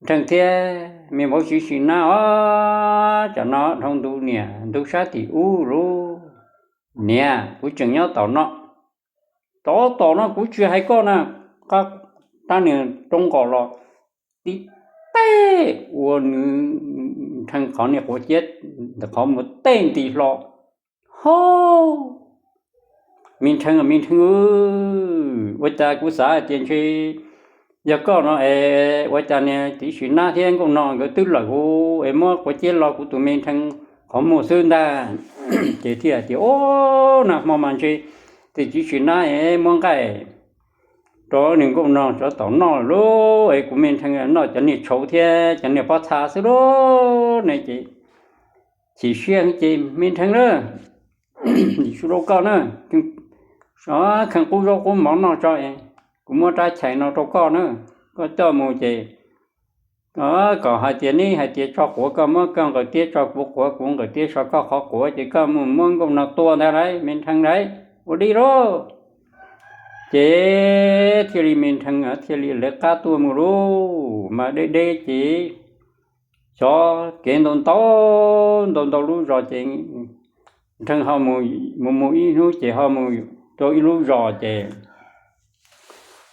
Nrhee thiab me vauv txiv sim nab os, tsam no dhau ntu niam ntug sab tim ub lauj. Niam, kuv tseem nyob tom no, tov tom no kuv tsis hais koj na. Rab niag roob nqos los tib teg ua nws, Nrheev qhov niag quav ciab ntawm qhov muag teg nti hlo. Ho, Me Nrheev, Me Nrheev, ua cas kuv xav tias ntshe yog koj no es ua cas niag txiv Sim Nab thiab Nkauj Nog nkawd twb lawm hu es muab quav ciab lo kuv tus Me Nrheev qhov muag xwb ntag. Ces thiaj tias, Ub, nag hmo mas ntshe tus txiv Sim Nab es muab nqaij rau nws Nkauj Nog tsov tom noj lawm lauj, es kuv Me Nrheev noj cov niag tshauv thiab cov niag pob txha xwb lauj. Ne ces chim siab ces, Me Nrheev na, Yeeb su rau koj na, kheev qub zaub qub mov noj tso es kuv muab rab chais no rau koj na, koj coj mus ces kom hais tias neb hais tias tso quav koj muab koj nqaws tiab tso kuv quav, kuv nqaws tiab tso koj qhov quav, ces koj mus muab Nkauj Nog tua ntag lauj, Me Nrheev lauj, ua li lauj. Ces thiaj li Me Nrheev thiaj li lawv qab tuaj mus lauj, mas deb deb ces xyov kev ntau ntau, ntau ntau lub zos ces Nrheev ho mus mus ib hnub ces ho mus rau ib lub zos ces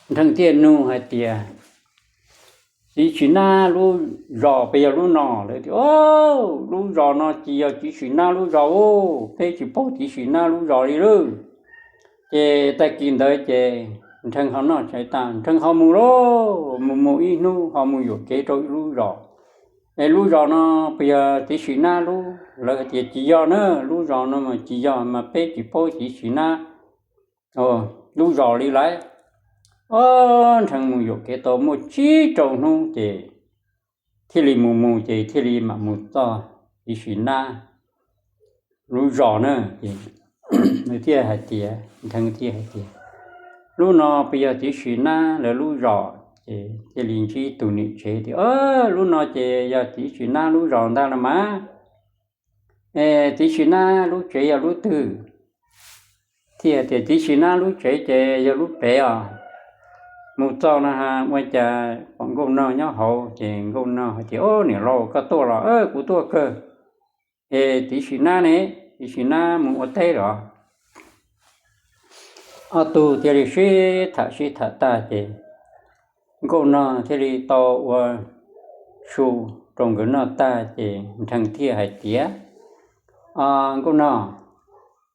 Nrheev thiaj nug hais tias, Txiv Sim Nab lub zos puas yog lub no? Lawv tias, Lub zos no tsis yog txiv Sim Nab lub zos, peb tsis paub txiv Sim Nab lub zos li lauj. Ces tag kis ntawd ces Nrheev ho noj tshais tas, Nrheev ho mus lauj, mus mus ib hnub ho mus yuam kev rau ib lub zos. Es lub zos no puas yog txiv Sim Nab lub? Lawv hais tias, Tsis yog na, lub zos no mas tsis yog, mas peb tsis paub txiv Sim Nab lub zos li lauj. Ob, Nrheev mus yuam kev tau muaj tsib rau hnub ces thiaj li mus mus ces thiaj li mam mus txog txiv Sim Nab lub zos na. Ces nws thiaj hais tias, Nrheev thiaj hais tias, Lub no puas yog txiv Sim Nab lawv lub zos? Ces thiaj li ntsib tus niam tsev tias, Lub no ces yog txiv Sim Nab lub zos ntag los mas. Es txiv Sim Nab lub tsev yog lub twg? Thiaj tias, Txiv Sim Nab lub tsev ces yog lub pem os. Mus txog no ua cas pom Nkauj Nog nyob hauv, ces Nkauj Nog hais tias, Ob, niam laus, koj tuaj los? Kuv tuaj kawg. Es txiv Sim Nab ne? Txiv Sim Nab mus ua teb los? Ob tug thiaj li sib tham sib tham tag ces Nkauj Nog thiaj li tau ua su rau nkawd noj tag ces Nrheev thiaj hais tias, Nkauj Nog,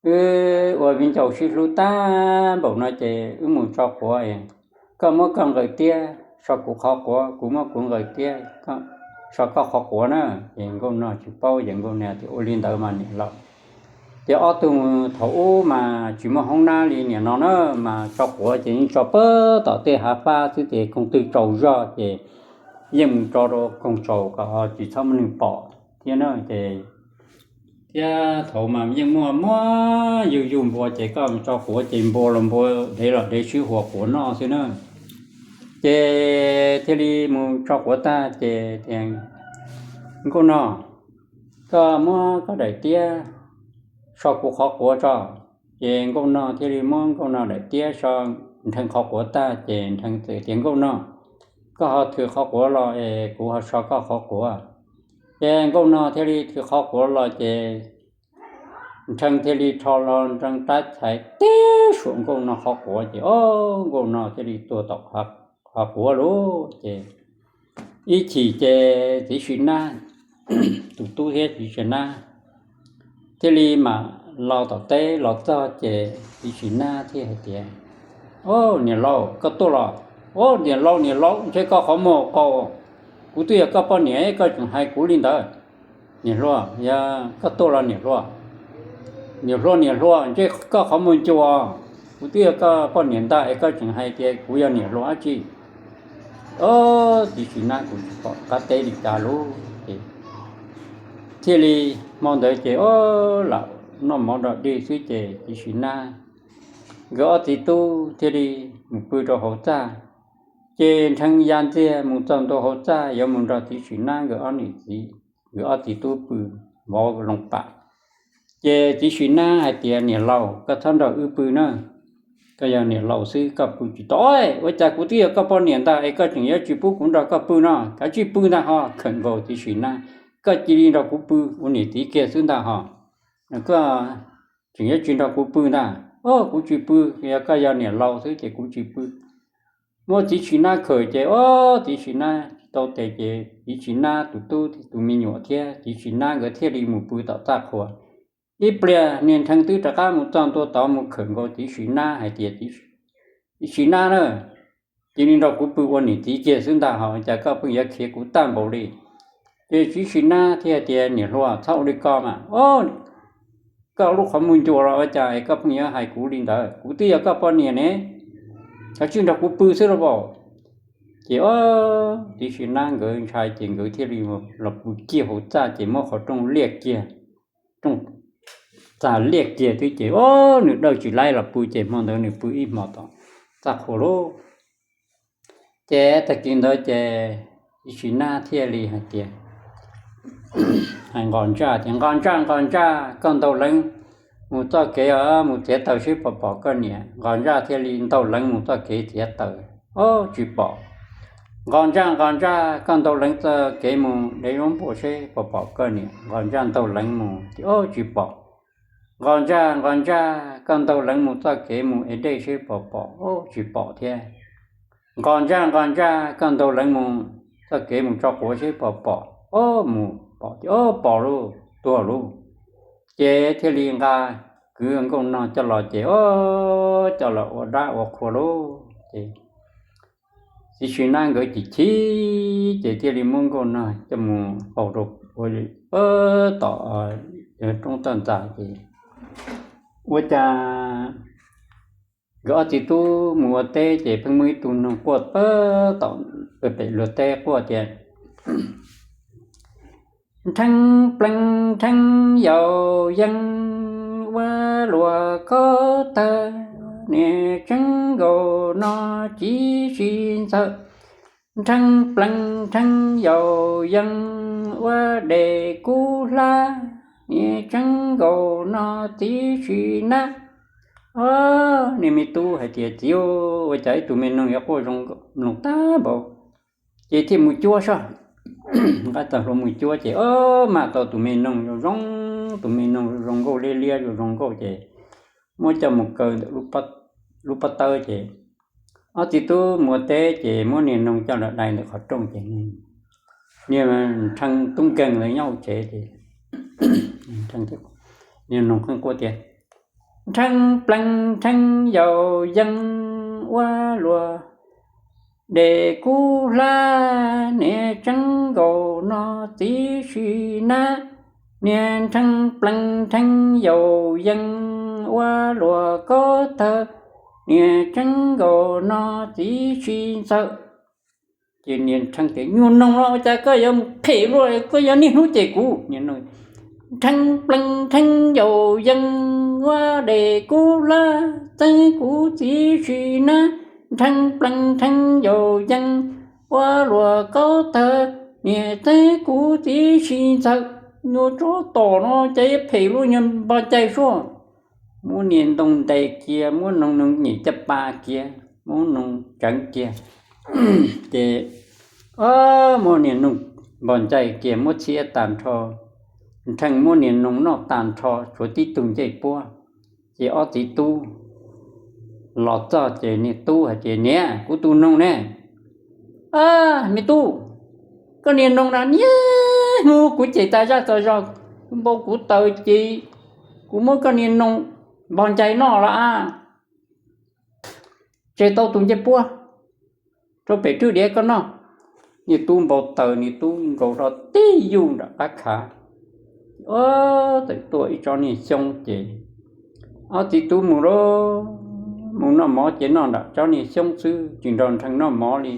wb ua viv ncaus sib hlub tag npaum no ces wb mus tso quav, koj muab koj nqaws tiab so kuv qhov quav, kuv muab kuv nqaws tiab so koj qhov quav na. Ces Nkauj Nog tsis paub ces Nkauj Nog tias, Ua li ntawd mas niam laus. Ces ob tug thaum ub mas tsis muaj hoob nab li niam no na, mas tso quav ces yeej tso pag tom tej hav fab xwb ces koog twg tsaus zog ces yeej mus tso rau koog tsaus kom tsis txhob muaj neeg pom thiab na. Ces thiab thaum mas yeej muaj muab yug yug npua ces koj mus tso quav ces npua los npua, dev los dev sib huas quav noj xwb na. Ces thiaj li mus tso quav tag ces tias, Nkauj Nog, koj muab koj daim tiab so kuv qhov quav tso. Ces Nkauj Nog thiaj li muab Nkauj Nog daim tiab so Nrheev qhov quav tag ces Nrheev txawm tias, Nkauj Nog, koj ho thws qhov quav los es kuv ho so koj qhov quav. Ces Nkauj Nog thiaj li thws qhov quav los ces Nrheev thiaj li rho los nrees rab chais tib suam Nkauj Nog qhov quav ces, o, Nkauj Nog thiaj li tuag tom qhov quav lauj. Ces ib chim ces txiv Sim Nab, tus tub thiab txiv Sim Nab thiaj li mam los tom teb los txog ces txiv Sim Nab thiaj hais tias, O, niam laus, koj tuaj los? O, niam laus, niam laus, ntshe koj qhov muag qaug. Kuv twb yog koj poj niam, koj tseem hais kuv li ntawd. Niam hluas, yog koj tuaj los niam hluas? Niam hluas, niam hluas, ntshe koj qhov muag ncua. Kuv twb yog koj poj niam ntag es koj tseem hais tias kuv yog niam hluas dab tsi? O, txiv Sim Nab, kuv tsis pom qab teb li cas lauj. Ces thiaj li hmo ntawd ces, o, lam noj mov dog dig xwb ces txiv Sim Nab nkawd ob txiv tub thiaj li mus pw rau hauv txaj. Ces Nrheev ya ntxiag mus txog ntua hauv txaj yuav mus nrog txiv Sim Nab nkawd ob niam txiv, nkawd ob txiv tub pw vov loo pam. Ces txiv Sim Nab hais tias, Niam laus, koj txhob nrog wb pw na. Koj yog niam laus xwb koj pw tsis tau. Ua cas kuv twb yog koj poj niam ntag es koj tseem yuav tsis pub kuv nrog koj pw no? Kav tsij pw ntag ho. Khawm nkaus txiv Sim Nab, Koj cia li nrog kuv pw ua niam txiv kiag xwb ntag ho. Koj tseem yuav tsis nrog kuv pw ntag. Ob, kuv tsis pw, yog koj yog niam laus xwb ces kuv tsis pw. Muab txiv sim nab khawm ces ob, txiv sim nab tsis tau tes ces txiv sim nab tus tub tus me nyuam thiab txiv sim nab nkawd thiaj li mus pw tom txaj qhua. Ib pliag niag Nrhee twb rov qab mus txog ntua tod mus khawm nkaus txiv sim nab hais tias, Txiv sim nab na, cia li nrog kuv pw ua niam txiv kiag xwb ntag, ho cas koj pheej yuav khiav kuv tag npaum li? Ces txiv sim nab thiaj tias, Niam hluas, txhob ua li ko mas. Ob, koj lub qhov muag ncua los ua cas es koj pheej yuav hais kuv li ntawd? Kuv twb yog koj poj niam ne, koj tsij nrog kuv pw xwb los as. Ces ob, txiv sim nab nkawd ntshai ces nkawd thiaj li los pw kiag hauv txaj ces muab qhov rooj liaj kiag, rooj txag liaj kiag twb ces ob, nws dawj tsis laib los pw ces hmo ntawd nws pw ib hmo tom txaj qhua lauj. Ces tag kis ntawd ces txiv sim nab thiaj li hais tias, hais Nqos Ntsaj tias, Nqos Ntsaj, Nqos Ntsaj, koj ntaus leev mus txoj kev os, mus txiav taws seb puas pom koj niam. Nqos Ntsaj thiaj li ntaus leev mus txoj kev txiav taws, ob, tsis pom. Nqos Ntsaj, Nqos Ntsaj, koj ntaus leev txoj kev mus de zaub npua seb puas pom koj niam. Nqos Ntsaj ntaus leev mus, ob, tsis pom. Nqos Ntsaj, Nqos Ntsaj, koj ntaus leev mus txoj kev mus ev dej seb puas pom, ob, tsis pom thiab. Nqos Ntsaj, Nqos Ntsaj, koj ntaus leev mus txoj kev mus tso quav seb puas pom, ob, mus pom, ob, pom lauj, tuag lauj. Ces thiaj li nqa kwv nkauj nog coj los ces ob, coj los ua dab ua qhua lauj. Ces txiv sim nab nkawd chim chim ces thiaj li muab nkauj nog coj mus faus rau tom roob toj ntxas ces ua cas nkawd ob txiv tub mus ua teb ces pheej muaj ib tug noog quaj pem luag teb quaj tias, Nrheev pleev nrheev yaus yees ua luag kaub tawg, niag tseeb nkaus no txiv si ntxawm. Nrheev pleev nrheev yaus yees ua dej kub hlab, niag tseeb nkaus no txiv si nab. Ob, niag me tub hais tias, Txiv, ua cas ib tug me noog yuav quaj zoo mloog tag npaum? Ces thiaj mus cuab soj. Nqa txoj hlua mus cuab ces ob, mam tau tus me noog zoo zoo, tus me noog zoo zoo nkauj liab liab zoo zoo nkauj ces muab coj mus kaw ntawm lub pob tawb ces ob txiv tub mus ua teb ces muab niag noog coj los dai ntawm qhov rooj ces niag Nrheev tub nkeeg ntawd nyob hauv tsev ces niag noog qeej quaj tias, Nrheev pleev nrheev yaus yees ua luag dej kub hlab, niag tseeb nkaus no txiv si nab. Niag nrheev pleev nrheev yaus yees ua luag kaub tawg, niag tseeb nkaus no txiv si ntxawm. Ces niag Nrheev tias, Nyuag noog no ua cas koj yuav mus phem luaj, koj yuav niaj hnub cem kuv? Nrheev pleev nrheev yaus yees ua dej kub hlab, txeeb kuv txiv si nab. Nrheev pleev nrheev yaus yees ua luag kaub tawg, niag txeeb kuv txiv si ntxawm. Nyuag tsov tom no cas yuav phem luaj, nyuag npog ncai suab. Muab niag ntoo ntes kiag, muab noog noog nyem caj pas kiag, muab noog tseev kiag. Ces muab niag noog npog ncai kiag, muab txhiab tag nrho. Nrheev muab niag noog noj tag nrho, tshuav tib tug ncej puab. Ces ob txiv tub los txog ces niag tub hais tias, Niam, kuv tus noog ne. A, me tub, koj niag noog na, niaj hnub kuv cem tas zaj tas zog, npau kuv taws ces kuv muab koj niag noog npog ncai noj los a, tseg tau tus ncej puab rau pem rwb diav koj noj. Niag tub npau taws, niag tub nkaus hlo tib yuj nram qab khav, tawm tuaj ib tsob niag xyoob ces ob txiv tub mus lauj, mus noj mov ces noj nram tsob niag xyoob xwb, tsis nrog Nrheev noj mov li.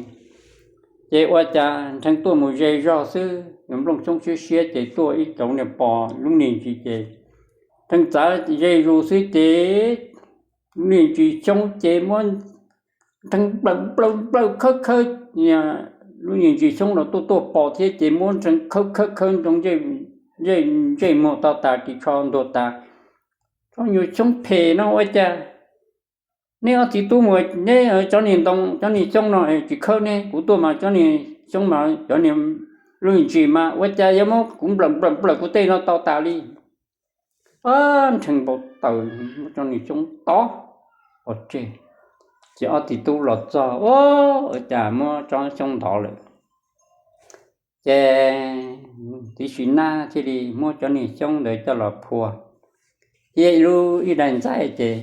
Ces ua cas Nrheev tuaj mus ze zog xwb, nplooj xyoob siab siab ces tuaj ib tsob niag pos lub niag ntsis ces Nrheev txav ze zus xwb ces lub niag ntsis xyoob ces muab Nrheev nplawm nplawm nplawm khawb khawb, lub niag ntsis xyoob los tuaj tuaj pos thiab ces muab Nrheev khawb khawb khawb ntoo ntsej muag to tas ris tsho ntuag tas. Tsob nyuag xyoob phem no ua cas neb ob txiv tub mus, neb cov niag ntoo cov niag xyoob no tsis khawb neb, kuv tuaj mas cov niag xyoob mas cov niag lub niag ntsis mas ua cas yuav muab kuv nplawm nplawm nplawm kuv tej no to tas li. nrhee npau taws muab tsob niag xyoob tov pov tseg. Ces ob txiv tub los txog, ua cas muab tsob xyoob ntov lawm. Ces txiv sim nab thiaj li muab cov niag xyoob ntawd coj los phua thiab ib lub ib daim ntxaij, ces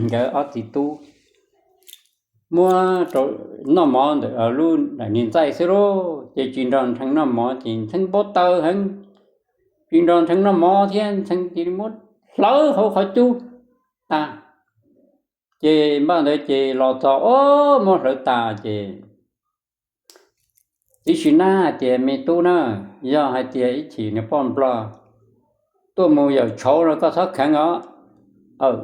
nkawd ob txiv tub muab rau noj mov ntawm lub daim niag ntxaij xwb lauj, ces tsis nrog nrhee noj mov, ces nrhee npau taws heev, tsis nrog nrhee noj mov thiab, nrhee cia li muab hlawv hauv qhov cub tag. Ces npaj ntawd ces los txog, o, muab hlawv tas ces txiv sim nab hais tias, me tub na, yog hais tias ib chim niag poj nplog tuaj mus yawm tshauv los koj txhob kheev os.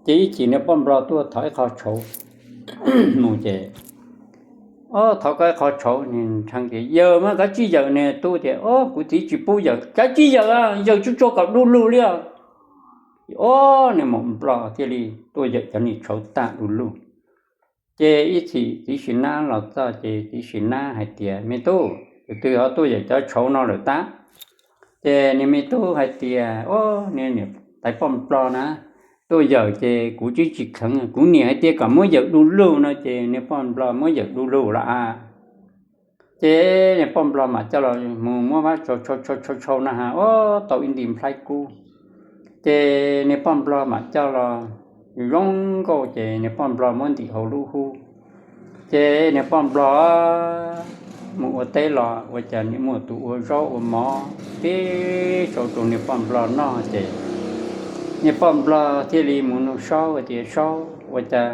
Ces ib chim niag poj nplog tuaj thov ib qho tshauv mus ces, o, thov koj ib qho tshauv. Nrhee tias, yawm mas koj tsis yawm. Niag tub tias, o, kuv txiv tsis pub yawm. Koj tsis yawm, yawm tsuag tsuag kom du lug li os. O, niag poj nplog thiaj li tuaj yawm cov niag tshauv tag du lug. Ces ib chim txiv sim nab los txog ces txiv sim nab hais tias, me tub, tus twg ho tuaj yawm cov tshauv no lawm tab? Ces niag me tub hais tias, o, niag niam tais poj nplog na tuaj yawm ces kuv tsis tsis kheev, kuv niam hais tias kom muab yawm du lug no ces niag poj nplog muab yawm du lug lawm a. Ces niag poj nplog mam coj los mus muab vab tshau tshau tshau tshau na has, o, tau ib nti nplhaib kub. Ces niag poj nplog mam coj los zoo nkauj ces niag poj nplog muab ntim hauv lub hub. Ces niag poj nplog mus ua teb los ua cas niam muaj tus ua zaub ua mov tib sau rau niag poj nplog noj ces niag poj nplog thiaj li mus nug Saub hais tias, Saub, ua cas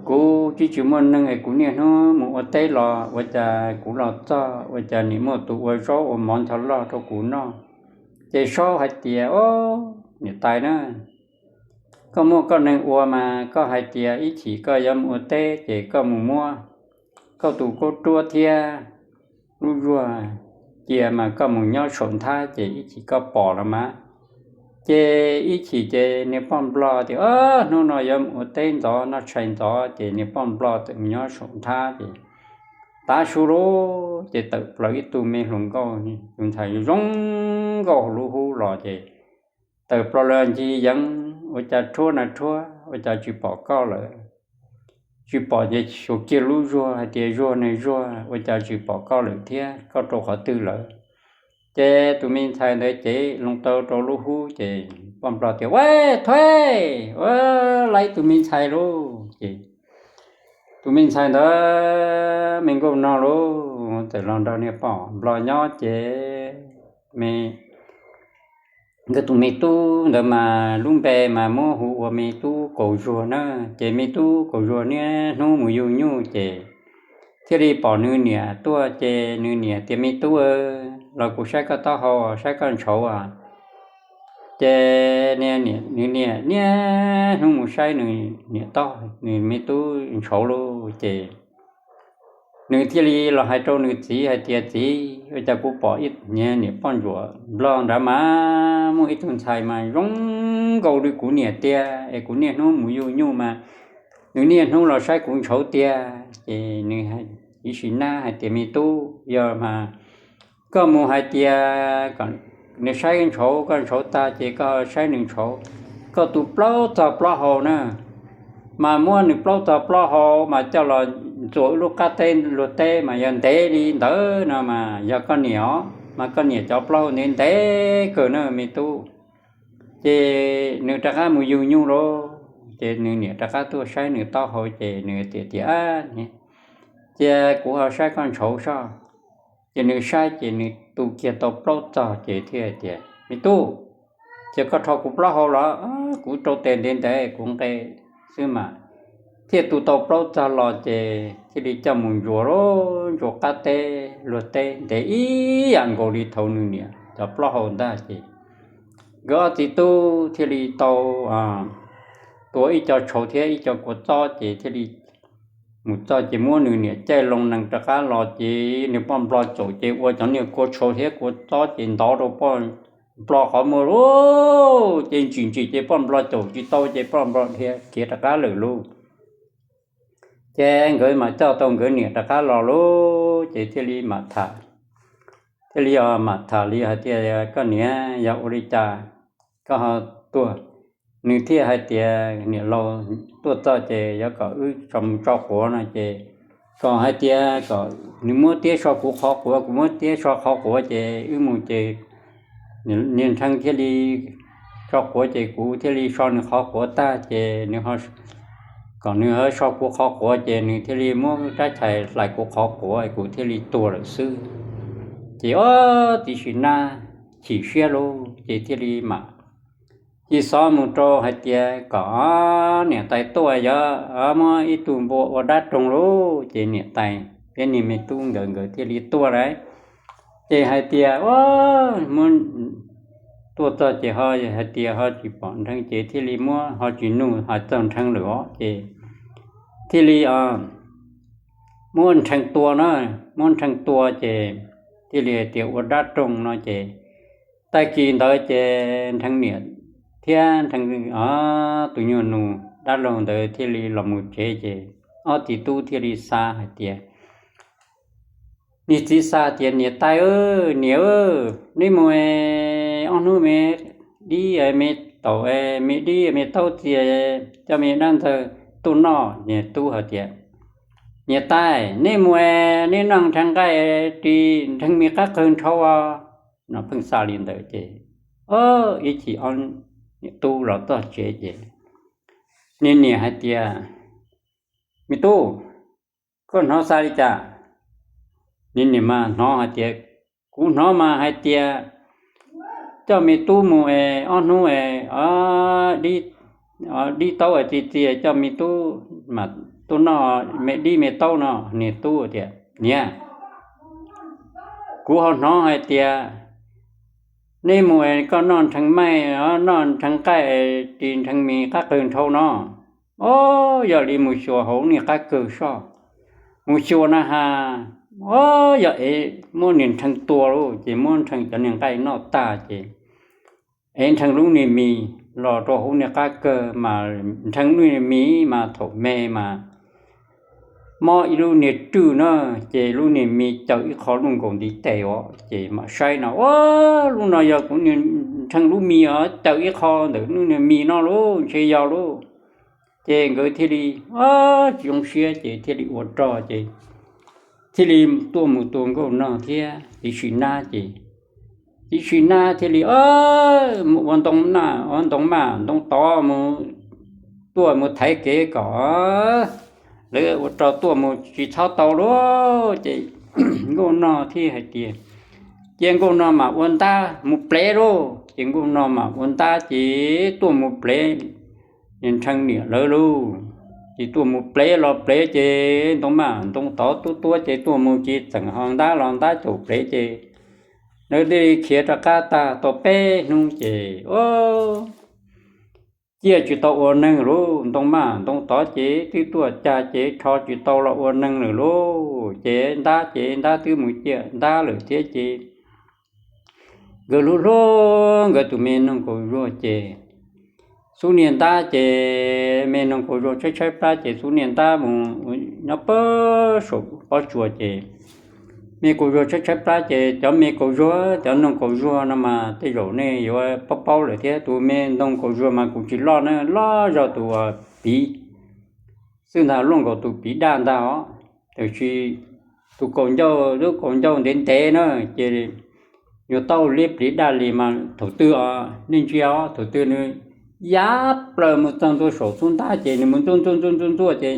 kuv tsis tsis muaj neeg es kuv niaj hnub mus ua teb los ua cas kuv los txog ua cas niam muaj tus ua zaub ua mov ncho loj rau kuv noj? Ces Saub hais tias, o, niam tais na, koj muaj koj neeg ua mas koj hais tias ib chim koj yuav mus ua teb ces koj mus muab koj tus kaub ruab thiab lub zuag cia mas koj mus nyob saum nthab ces ib chim koj pom los mas. Ces ib chim ces niag poj nplog tias, o, hnub no yuav mus ua teb ntxov noj tshais ntxov ces niag poj nplog txawm mus nyob saum nthab ces tav su lawm ces tawm plaws ib tug me hluas nkauj, tus ntxhais zoo nkauj hauv lub hub los ces tawm plaws los ncig yeev, ua cas rhuab na rhuab, ua cas tsis pom koj lawm? Tsis pom ces xyuas kiag lub zuag hais tias, zuag ne zuag, ua cas tsis pom koj lawm thiab, koj rau qhov twg lawm? Ces tus me ntxhais ntawd cev loo taw rau lub hub ces poj nplog tias, ua, thuab, ua, lab ib tug me ntxhais lauj. Ces tus me ntxhais ntawd me nkauj no lauj txawm los nrog niag poj nplog nyob ces me nkawd tus me tub ntawd mas lub npe mas muab hu ua me tub kaus zuag na. Ces me tub kaus zuag niaj hnub mus yug nyuj ces thiaj li pom nws niam tuaj ces nws niam tias, me tub, los kuv saib koj taub hau, saib koj ntshauv a. Ces nws niam niaj hnub mus saib nws niam taub, nws me tub ntshauv lauj ces nws thiaj li los hais rau nws txiv hais tias, txiv, ua cas kuv pom ib niam poj ntsuam nplog nrad mas muaj ib tug ntxhais mas zoo nkaus li kuv niam tiag es kuv niaj hnub mus yug nyuj mas nws niaj hnub los saib kuv ntshauv tiag. Ces nws txiv sim nab hais tias, me tub, yog mas koj mus hais tias nws saib ntshauv, koj ntshauv tag ces koj saib nws ntshauv, koj tu plaub txog plaub hau na, mas muab nws plaub txog plaub hau mas coj los ntxuav ib lub qab teb luag teb mas yog ntev li ntawd no mas yog koj niam os, mas koj niam cov plaub hau ntev ntev kawg na me tub. Ces nws rov qab mus yug nyuj lauj, ces nws niam rov qab tuaj saib nws taub hau ces nws tias, tias, cia kuv ho saib koj ntshauv soj. Ces nws saib ces nws tu kiag tau plaub txog ces thiaj tias, me tub, ces koj rho kuv plaub hau los? Kuv rau tes ntev ntev kuv nqe xwb mas. Thiaj tu tau plaub txog los ces thiaj li coj mus ntxuav lauj, ntxuav qab teb luag teb ntev ib yam nkaus li thaum nws niam cov plaub hau ntag ces nkawd ob txiv tub thiaj li tau tua ib co tshauv thiab ib co kua txob ces thiaj li mus txog ces muab nws niam caij loo nees rov qab los ces niag poj nplog caum ces ua cov niag kua tshauv thiab kua txob ces ntov rau poj nplog qhov muag lauj, ces ntsim ntsim ces poj nplog caum tsis tau ces poj nplog dhia khiav rov qab lawm lauj. Ces nkawd mam coj tau nkawd niam rov qab los lauj, ces thiaj li mam tham thiaj li mam tham li hais tias, Koj niam, yog ua li cas koj ho tuaj? Nws thiaj hais tias, Niam laus, tuaj txog ces yuav kom wb tso mus tso quav no ces kom hais tias kom nws muab tiab so kuv qhov quav, kuv muab tiab so qhov quav ces wb mus ces niag Nrhee thiaj li tso quav ces kuv thiaj li so nws qhov quav tag ces nws, kom nws so kuv qhov quav ces nws thiaj li muab rab chais hlais kuv qhov quav kuv thiaj li tuag lawm xwb. Ces ob txiv sim nab chim siab lauj ces thiaj li mam ci xov mus rau hais tias kom niam tais tuaj, yog muab ib tug npua ua dab roog lauj. Ces niam tais thiab niag me tub nkawd nkawd thiaj li tuaj lawm. Ces hais tias, Ua, muab tuaj txog ces ho hais tias ho tsis pom Nrhee ces thiaj li muab, ho tsis nug hais txog Nrhee lawm os ces thiaj li muab Nrhee tua na, muab Nrhee tua ces thiaj li hais tias ua dab roog no ces tag kis ntawd ces Nrhee niam thiab Nrhee tus nyuag nus dab laug ntawd thiaj li los mus tsev ces ob txiv tub thiaj li xa hais tias, niag txiv xa tias, Niam tais, niam, neb mus ob hnub me dib me taum, me dib me taub txias coj me dab ntxawg tuaj noj. Niag tub hais tias, Niam tais, neb mus neb noj Nrhee nqaij ris Nrhee me qab qawg nrhau os. No pheej xa li ntawd ces ib chim ob niam tub los txog tsev ces niag niam hais tias, Me tub, koj hnov xav li cas? Niag niam mas hnov hais tias, Kuv hnov mas hais tias coj me tub mus es ob hnub es dib taub es txi txi coj me tub mas tuaj noj me dib me taub no. Niag tub tias, Niam, kuv ho hnov hais tias neb mus es koj noj Nrhee maij, noj Nrhee nqaij ris Nrhee me qab qawg nrhau no. Ob, yog li mus xyuas hauv niag qab kawg soj. Mus xyuas na has, ob, yog es muab niag Nrhee tua lauj. Ces muab Nrhee cov niag nqaij noj tag ces ev Nrhee lub niag mis los rau hauv niag qab kawg mas Nrhee lub niag mis mas thaum me mas mob ib lub niag rwj na, ces lub niag mis caws ib qho luj nkaus ntiv tes os. Ces mam saib no, Ob, lub no yog kuv niag Nrhee lub mis os, caws ib qho ntawm lub niag mis no lauj, ntshe yog lauj. Ces nkawd thiaj li tsis zoo siab ces thiaj li ua rog ces thiaj li tuaj mus tua Nkauj Nog thiab txiv Sim Nab ces txiv Sim Nab thiaj li mus ua ntoo na, ua ntoo maj ntoo tod mus, tuaj mus thaiv kev kom lawv ua rog tuaj mus tsis txhob tau lauj. Ces Nkauj Nog thiaj hais tias, cia Nkauj Nog mam ua ntab mus plev lauj. Ces Nkauj Nog mam ua ntab ces tuaj mus plev Nrhee niam lawv lauj. Ces tuaj mus plev los plev ces ntoo maj ntoo tod tuab tuab ces tuaj mus ces txeem ho ntab los ntab caum plev ces lawv thiaj li khiav rov qab tag tau peb hnub ces ciaj tsis tau ua neeg lauj. Ntoo maj ntoo tod ces twb tuaj cag ces rho tsis tau los ua neeg lawm lauj. Ces ntab ces ntab twb mus ciaj ntab lawm thiab ces nkawd hlub hlub nkawd tus me noog kaus zuag ces xub niag ntab ces me noog kaus zuag tshaib tshaib plab ces xub niag ntab mus nyob pab saum pob tsuas ces me kaus zuag tshaib tshaib plab ces cov me kaus zuag, cov noog kaus zuag no mas tej zaum nej yuav paub paub lawm thiab, tus me noog kaus zuag mas kuv tsis loj na, loj zog tus piv xwb ntag, luaj nkaus tus piv daj ntag os. Tiam sis tus kaus ncauj, lub kaus ncauj ntev ntev na ces yuav tau liab pliv daj li mas thaum twg os, nej ntsia os, thaum twg nws ya plaws mus txog ntua saum xub ntab ces nws mus ntxuaj ntxuaj ntxuaj ntxuaj ntxuaj ces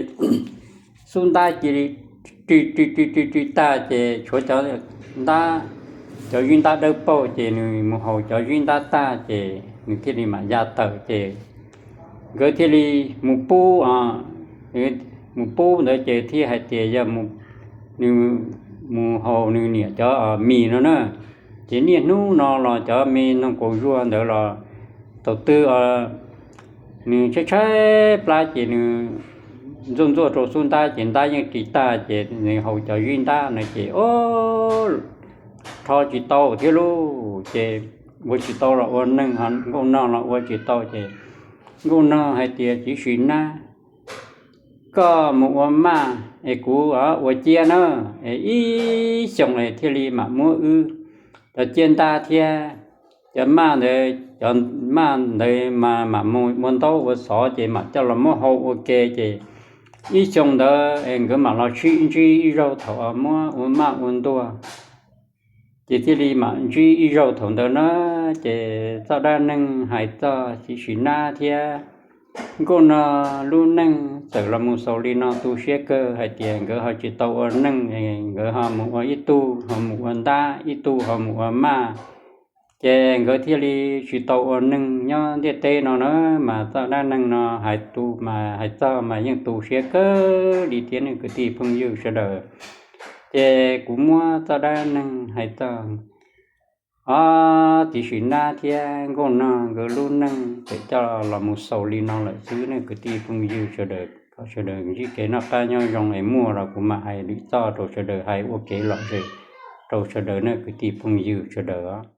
xub ntab cia li ri ri ri ri ri tag ces tshuav cov ntab, cov zib ntab dawb paug ces nws mus haus cov zib ntab tag ces nws thiaj li mam ya tawm ces nkawd thiaj li mus pub, mus pub ntawd ces thiaj hais tias yog nws mus haus nws niam cov mis no na. Ces niaj hnub no los cov me noog kaus zuag ntawd los thaum twg nws tshaib tshaib plab ces nws ntxuaj ntxuaj rau xub ntab ces ntab yeej ris tag ces nws haus cov zib ntab no ces rho tsis tau thiab lauj. Ces ua tsis tau los ua neeg, Nkauj Nog los ua tsis tau ces Nkauj Nog hais tias, Txiv Sim Nab, koj mus ua maj es kuv ua ciab na, es ib xyoos es thiaj li mam muab wb cov ciaj ntab thiab cov maj ntawd, cov maj ntawd mas mam mus ua ntaub ua xov ces mam coj los muab hau ua ke ces ib xyoo ntawd es nkawd mam los sib ntsib ib zaug thaum muab ua maj ua ntuag. Ces thiaj li mam ntsib ib zaug thaum ntawd na, ces txoj dab neeg hais txog txiv Sim Nab thiab nkauj no lub neej txawm los mus xaus li no tu siab kawg hais tias nkawd ho tsis tau ua neej, nkawd ho mus ua ib tug ho mus ua ntab, ib tug ho mus ua maj. Ces nkawd thiaj li tsis tau ua neej nyob ntiaj teb no na, mas txoj dab neeg no hais tu mas hais txog mas yeej tu siab kawg li thiab nej kwv tij phooj ywg sawv daws. Ces kuv muab txoj dab neeg hais txog, o, txiv Sim Nab thiab nkauj no nkawd lub neej txawm coj los mus xaus li no lawm xwb nej kwv tij phooj ywg sawv daws. Kom sawv daws ntsib kev noj qab nyob zoo es muaj los kuv mam hais lwm txoj rau sawv daws hais ua kev lom zem rau sawv daws nej kwv tij phooj ywg sawv daws.